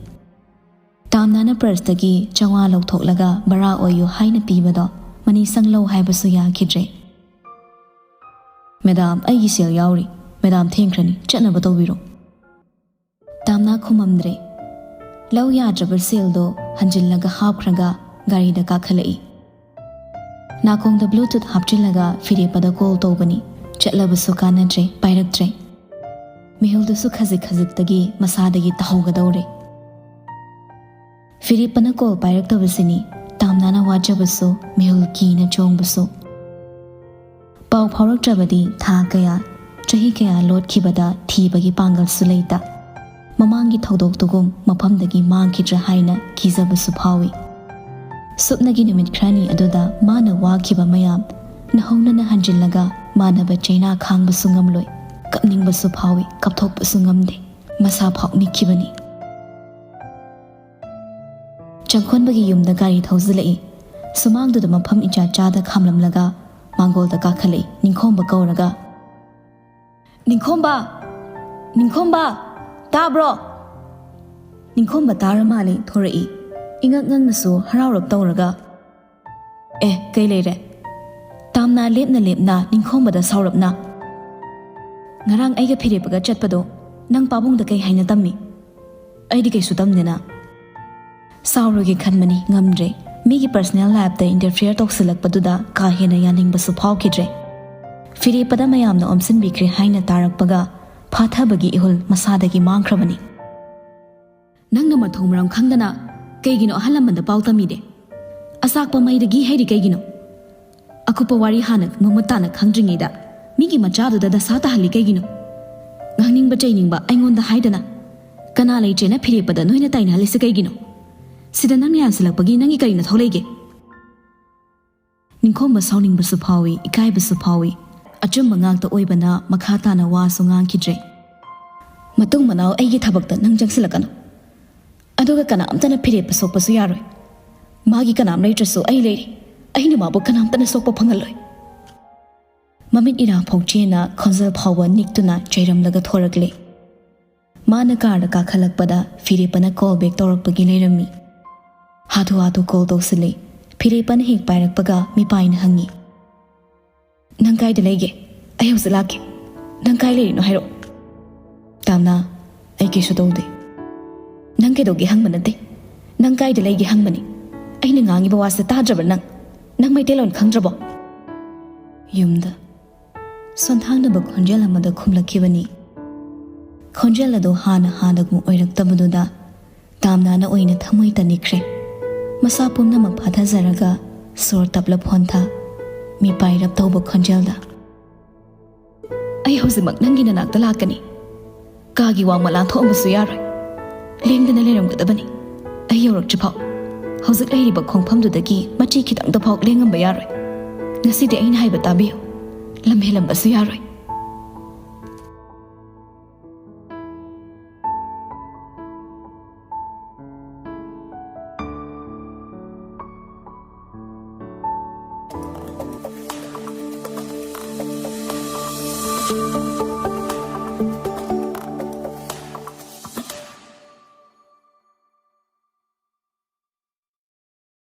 ꯇꯥꯝꯅꯥꯅ ꯄꯔꯁꯇꯒꯤ ꯆꯥꯝꯃꯉꯥ ꯂꯧꯊꯣꯛꯂꯒ ꯚꯔꯥ ꯑꯣꯏꯌꯨ ꯍꯥꯏꯅ ꯄꯤꯕꯗꯣ ꯃꯅꯤꯁꯪ ꯂꯧ ꯍꯥꯏꯕꯁꯨ ꯌꯥꯈꯤꯗ꯭ꯔꯦ꯫ "ꯃꯦꯗꯥꯝ, ꯑꯩꯒꯤ ꯁꯦꯜ ꯌꯥꯎꯔꯤ꯫ ꯃꯦꯗꯥꯝ ꯊꯦꯡꯈ꯭ꯔꯅꯤ, ꯆꯠꯅꯕ ꯇꯧꯕꯤꯔꯣ꯫" ꯇꯥꯝꯅꯥ ꯈꯨꯝꯃꯝꯗ꯭ꯔꯦ꯫ ꯂꯧ ꯌꯥꯗ꯭ꯔꯕ ꯁꯦꯜꯗꯣ ꯍꯟꯖꯤꯜꯂꯒ ꯍꯥꯞꯈ꯭ꯔꯒ ꯒꯥꯔꯤꯗ ꯀꯥꯈꯠꯂꯛꯏ꯫ ꯅꯥꯀꯣꯡꯗ ꯕ꯭ꯂꯨꯇꯨꯠ ꯍꯥꯞꯆꯤꯜꯂꯒ ꯐꯤꯔꯦꯞꯄꯗ ꯀꯣꯜ ꯇꯧꯕꯅꯤ꯫ ꯆꯠꯂꯕꯁꯨ ꯀꯥꯟꯅꯗ꯭ꯔꯦ, ꯄꯥꯏꯔꯛꯇ꯭ꯔꯦ꯫ ꯃꯤꯍꯨꯜꯗꯨꯁꯨ ꯈꯖꯤꯛ ꯈꯖꯤꯛꯇꯒꯤ ꯃꯁꯥꯗꯒꯤ ꯇꯥꯍꯧꯒꯗꯧꯔꯦ꯫ ꯐꯤꯔꯦꯞꯄꯅ ꯀꯣꯜ ꯄꯥꯏꯔꯛꯇꯕꯁꯤꯅꯤ ꯇꯥꯝꯅꯥꯅ ꯋꯥꯖꯕꯁꯨ, ꯃꯤꯍꯨꯜ ꯀꯤꯅ ꯆꯣꯡꯕꯁꯨ꯫ ꯄꯥꯎ ꯐꯥꯎꯔꯛꯇ꯭ꯔꯕꯗꯤ ꯊꯥ ꯀꯌꯥ, ꯆꯍꯤ ꯀꯌꯥ ꯂꯣꯠꯈꯤꯕꯗ ꯊꯤꯕꯒꯤ ꯄꯥꯡꯒꯜꯁꯨ ꯂꯩꯇ꯫ ꯃꯃꯥꯡꯒꯤ ꯊꯧꯗꯣꯛꯇꯨꯒꯨꯝ ꯃꯐꯝꯗꯒꯤ ꯃꯥꯡꯈꯤꯗ꯭ꯔꯥ ꯍꯥꯏꯅ ꯀꯤꯖꯕꯁꯨ ꯐꯥꯎꯏ꯫ ꯁꯨꯞꯅꯒꯤ ꯅꯨꯃꯤꯠ ꯈꯔꯅꯤ ꯑꯗꯨꯗ ꯃꯥꯅ ꯋꯥꯈꯤꯕ ꯃꯌꯥꯝ ꯅꯧꯍꯧꯅꯅ ꯍꯟꯖꯤꯜꯂꯒ ꯃꯥꯟꯅꯕ ꯆꯩꯅꯥ ꯈꯥꯡꯕꯁꯨ ꯉꯝꯂꯣꯏ꯫ ꯀꯞꯅꯤꯡꯕꯁꯨ ꯐꯥꯎꯏ, ꯀꯞꯊꯣꯛꯄꯁꯨ ꯉꯝꯗꯦ꯫ ꯃꯁꯥ ꯐꯥꯎ ꯅꯤꯛꯈꯤꯕꯅꯤ꯫ ꯆꯪꯈꯣꯟꯕꯒꯤ ꯌꯨꯝꯗ ꯒꯥꯔꯤ ꯊꯧꯖꯤꯜꯂꯛꯏ꯫ ꯁꯨꯃꯥꯡꯗꯨꯗ ꯃꯐꯝ ꯏꯆꯥ ꯆꯥꯗ ꯈꯥꯝꯂꯝꯂꯒ ꯃꯥꯡꯒꯣꯜꯗ ꯀꯥꯈꯠꯂꯛꯏ꯫ ꯅꯤꯡꯈꯣꯝꯕ ꯀꯧꯔꯒ, "ꯅꯤꯡꯈꯣꯝꯕ! ꯅꯤꯡꯈꯣꯝꯕ! ꯇꯥꯕ꯭ꯔꯣ?" ꯅꯤꯡꯈꯣꯝꯕ ꯇꯥꯔ ꯃꯥꯜꯂꯦ, ꯊꯣꯔꯛꯏ꯫ ꯏꯉꯛ ꯉꯛꯅꯁꯨ ꯍꯔꯥꯎꯔꯞ ꯇꯧꯔꯒ, "ꯑꯦ, ꯀꯩ ꯂꯩꯔꯦ?" ꯇꯥꯝꯅ ꯂꯦꯞꯅ ꯂꯦꯞꯅ ꯅꯤꯡꯈꯣꯝꯕꯗ ꯁꯥꯎꯔꯞꯅ, "ꯉꯔꯥꯡ ꯑꯩꯒ ꯐꯤꯔꯦꯞꯄꯒ ꯆꯠꯄꯗꯣ ꯅꯪ ꯄꯥꯕꯨꯡꯗ ꯀꯩ ꯍꯥꯏꯅ ꯇꯝꯃꯤ?" "ꯑꯩꯗꯤ ꯀꯩꯁꯨ ꯇꯝꯗꯦꯅ꯫ ꯁꯥꯎꯔꯣꯏꯒꯦ ꯈꯟꯕꯅꯤ, ꯉꯝꯗ꯭ꯔꯦ꯫ ꯃꯤꯒꯤ personal lifeꯇ interfere ꯇꯧꯁꯤꯜꯂꯛꯄꯗꯨꯗ ꯀꯥ ꯍꯦꯟꯅ ꯌꯥꯅꯤꯡꯕꯁꯨ ꯐꯥꯎꯈꯤꯗ꯭ꯔꯦ꯫ ꯐꯤꯔꯦꯞꯄꯗ ꯃꯌꯥꯝꯅ ꯑꯣꯝꯁꯤꯟꯕꯤꯈ꯭ꯔꯦ ꯍꯥꯏꯅ ꯇꯥꯔꯛꯄꯒ ꯐꯥꯊꯕꯒꯤ ꯏꯍꯨꯜ ꯃꯁꯥꯗꯒꯤ ꯃꯥꯡꯈ꯭ꯔꯕꯅꯤ꯫ "ꯅꯪꯅ ꯃꯊꯣꯡ ꯃꯔꯝ ꯈꯪꯗꯅ ꯀꯩꯒꯤꯅꯣ ꯑꯍꯜ ꯂꯃꯟꯗ ꯄꯥꯎ ꯇꯝꯃꯤꯗꯤ? ꯑꯆꯥꯛꯄ ꯃꯩꯗ ꯘꯤ ꯍꯩꯔꯤ ꯀꯩꯒꯤꯅꯣ? ꯑꯀꯨꯞꯄ ꯋꯥꯔꯤ ꯍꯥꯟꯅ ꯃꯃꯨꯠ ꯇꯥꯅ ꯈꯪꯗ꯭ꯔꯤꯉꯩꯗ ꯃꯤꯒꯤ ꯃꯆꯥꯗꯨꯗ ꯗꯁꯥ ꯇꯥꯍꯜꯂꯤ ꯀꯩꯒꯤꯅꯣ? ꯉꯥꯡꯅꯤꯡꯕ ꯆꯩꯅꯤꯡꯕ ꯑꯩꯉꯣꯟꯗ ꯍꯥꯏꯗꯅ ꯀꯅꯥ ꯂꯩꯇ꯭ꯔꯦꯅ ꯐꯤꯔꯦꯞꯄꯗ ꯅꯣꯏꯅ ꯇꯥꯏꯅꯍꯜꯂꯤꯁꯦ ꯀꯩꯒꯤꯅꯣ? ꯁꯤꯗ ꯅꯪꯅ ꯌꯥꯟꯁꯤꯜꯂꯛꯄꯒꯤ ꯅꯪꯒꯤ ꯀꯔꯤ ꯅꯊꯧ ꯂꯩꯒꯦ?" ꯅꯤꯡꯈꯣꯝꯕ ꯁꯥꯎꯅꯤꯡꯕꯁꯨ ꯐꯥꯎꯏ, ꯏꯀꯥꯏꯕꯁꯨ ꯐꯥꯎꯏ꯫ ꯑꯆꯨꯝꯕ ꯉꯥꯛꯇ ꯑꯣꯏꯕꯅ ꯃꯈꯥ ꯇꯥꯅ ꯋꯥꯁꯨ ꯉꯥꯡꯈꯤꯗ꯭ꯔꯦ꯫ "ꯃꯇꯨꯡ ꯃꯅꯥꯎ ꯑꯩꯒꯤ ꯊꯕꯛꯇ ꯅꯪ ꯆꯪꯁꯤꯜꯂꯛꯀꯅꯨ꯫ ꯑꯗꯨꯒ ꯀꯅꯥꯝꯇꯅ ꯐꯤꯔꯦꯞꯄ ꯁꯣꯛꯄꯁꯨ ꯌꯥꯔꯣꯏ꯫ ꯃꯥꯒꯤ ꯀꯅꯥꯝ ꯂꯩꯇ꯭ꯔꯁꯨ ꯑꯩ ꯂꯩꯔꯤ꯫ ꯑꯩꯅ ꯃꯥꯕꯨ ꯀꯅꯥꯝꯇꯅ ꯁꯣꯛꯄ ꯐꯪꯍꯜꯂꯣꯏ꯫" ꯃꯃꯤꯠ ꯏꯔꯥ ꯐꯥꯎ ꯆꯦꯅ ꯈꯣꯟꯖꯦꯜ ꯐꯥꯎꯕ ꯅꯤꯛꯇꯨꯅ ꯆꯩꯔꯝꯂꯒ ꯊꯣꯔꯛꯂꯦ꯫ ꯃꯥꯅ ꯀꯥꯔꯗ ꯀꯥꯈꯠꯂꯛꯄꯗ ꯐꯤꯔꯦꯞꯄꯅ call back ꯇꯧꯔꯛꯄꯒꯤ ꯂꯩꯔꯝꯃꯤ꯫ ꯍꯥꯊꯨ ꯍꯥꯊꯨ call ꯇꯧꯁꯤꯜꯂꯤ꯫ ꯐꯤꯔꯦꯞꯄꯅ ꯍꯦꯛ ꯄꯥꯏꯔꯛꯄꯒ ꯃꯤꯄꯥꯏꯅ ꯍꯪꯉꯤ, "ꯅꯪ ꯀꯥꯏꯗ ꯂꯩꯒꯦ? ꯑꯩ ꯍꯧꯖꯤꯛ ꯂꯥꯛꯀꯦ꯫ ꯅꯪ ꯀꯥꯏ ꯂꯩꯔꯤꯅꯣ ꯍꯥꯏꯔꯛꯑꯣ꯫" "ꯇꯥꯝꯅꯥ, ꯑꯩ ꯀꯩꯁꯨ ꯇꯧꯗꯦ꯫" "ꯅꯪ ꯀꯩꯗꯧꯒꯦ ꯍꯪꯕ ꯅꯠꯇꯦ꯫ ꯅꯪ ꯀꯥꯏꯗ ꯂꯩꯒꯦ ꯍꯪꯕꯅꯤ꯫ ꯑꯩꯅ ꯉꯥꯡꯉꯤꯕ ꯋꯥꯁꯦ ꯇꯥꯗ꯭ꯔꯕ ꯅꯪ? ꯅꯪ ꯃꯩꯇꯩꯂꯣꯟ ꯈꯪꯗ꯭ꯔꯕꯣ?" "ꯌꯨꯝꯗ꯫" ꯁꯣꯟꯊꯥꯡꯅꯕ ꯈꯣꯟꯖꯦꯜ ꯑꯃꯗ ꯈꯨꯝꯂꯛꯈꯤꯕꯅꯤ꯫ ꯈꯣꯟꯖꯦꯜ ꯑꯗꯨ ꯍꯥꯟꯅ ꯍꯥꯟꯅꯒꯨꯝ ꯑꯣꯏꯔꯛꯇꯕꯗꯨꯗ ꯇꯥꯝꯅꯥꯅ ꯑꯣꯏꯅ ꯊꯃꯣꯏ ꯇꯅꯤꯈ꯭ꯔꯦ꯫ ꯃꯁꯥ ꯄꯨꯝꯅꯃꯛ ꯐꯥꯊꯖꯔꯒ ꯁꯣꯔ ꯇꯞꯂꯞ ꯍꯣꯟꯊ, ꯃꯤꯄꯥꯏꯔꯞ ꯇꯧꯕ ꯈꯣꯟꯖꯦꯜꯗ, "ꯑꯩ ꯍꯧꯖꯤꯛꯃꯛ ꯅꯪꯒꯤ ꯅꯅꯥꯛꯇ ꯂꯥꯛꯀꯅꯤ꯫ ꯀꯥꯒꯤ ꯋꯥꯡꯃ ꯂꯥꯟꯊꯣꯛꯑꯝꯕꯁꯨ ꯌꯥꯔꯣꯏ꯫ ꯂꯦꯡꯗꯅ ꯂꯩꯔꯝꯒꯗꯕꯅꯤ꯫ ꯑꯩ ꯌꯧꯔꯛꯇ꯭ꯔꯤꯐꯥꯎ ꯍꯧꯖꯤꯛ ꯂꯩꯔꯤꯕ ꯈꯣꯡꯐꯝꯗꯨꯗꯒꯤ ꯃꯆꯤ ꯈꯤꯇꯪꯗꯐꯥꯎ ꯂꯦꯡꯉꯝꯕ ꯌꯥꯔꯣꯏ꯫ ꯉꯁꯤꯗꯤ ꯑꯩꯅ ꯍꯥꯏꯕ ꯇꯥꯕꯤꯌꯨ꯫ ꯂꯝ ꯍꯦꯜꯂꯝꯕꯁꯨ ꯌꯥꯔꯣꯏ꯫"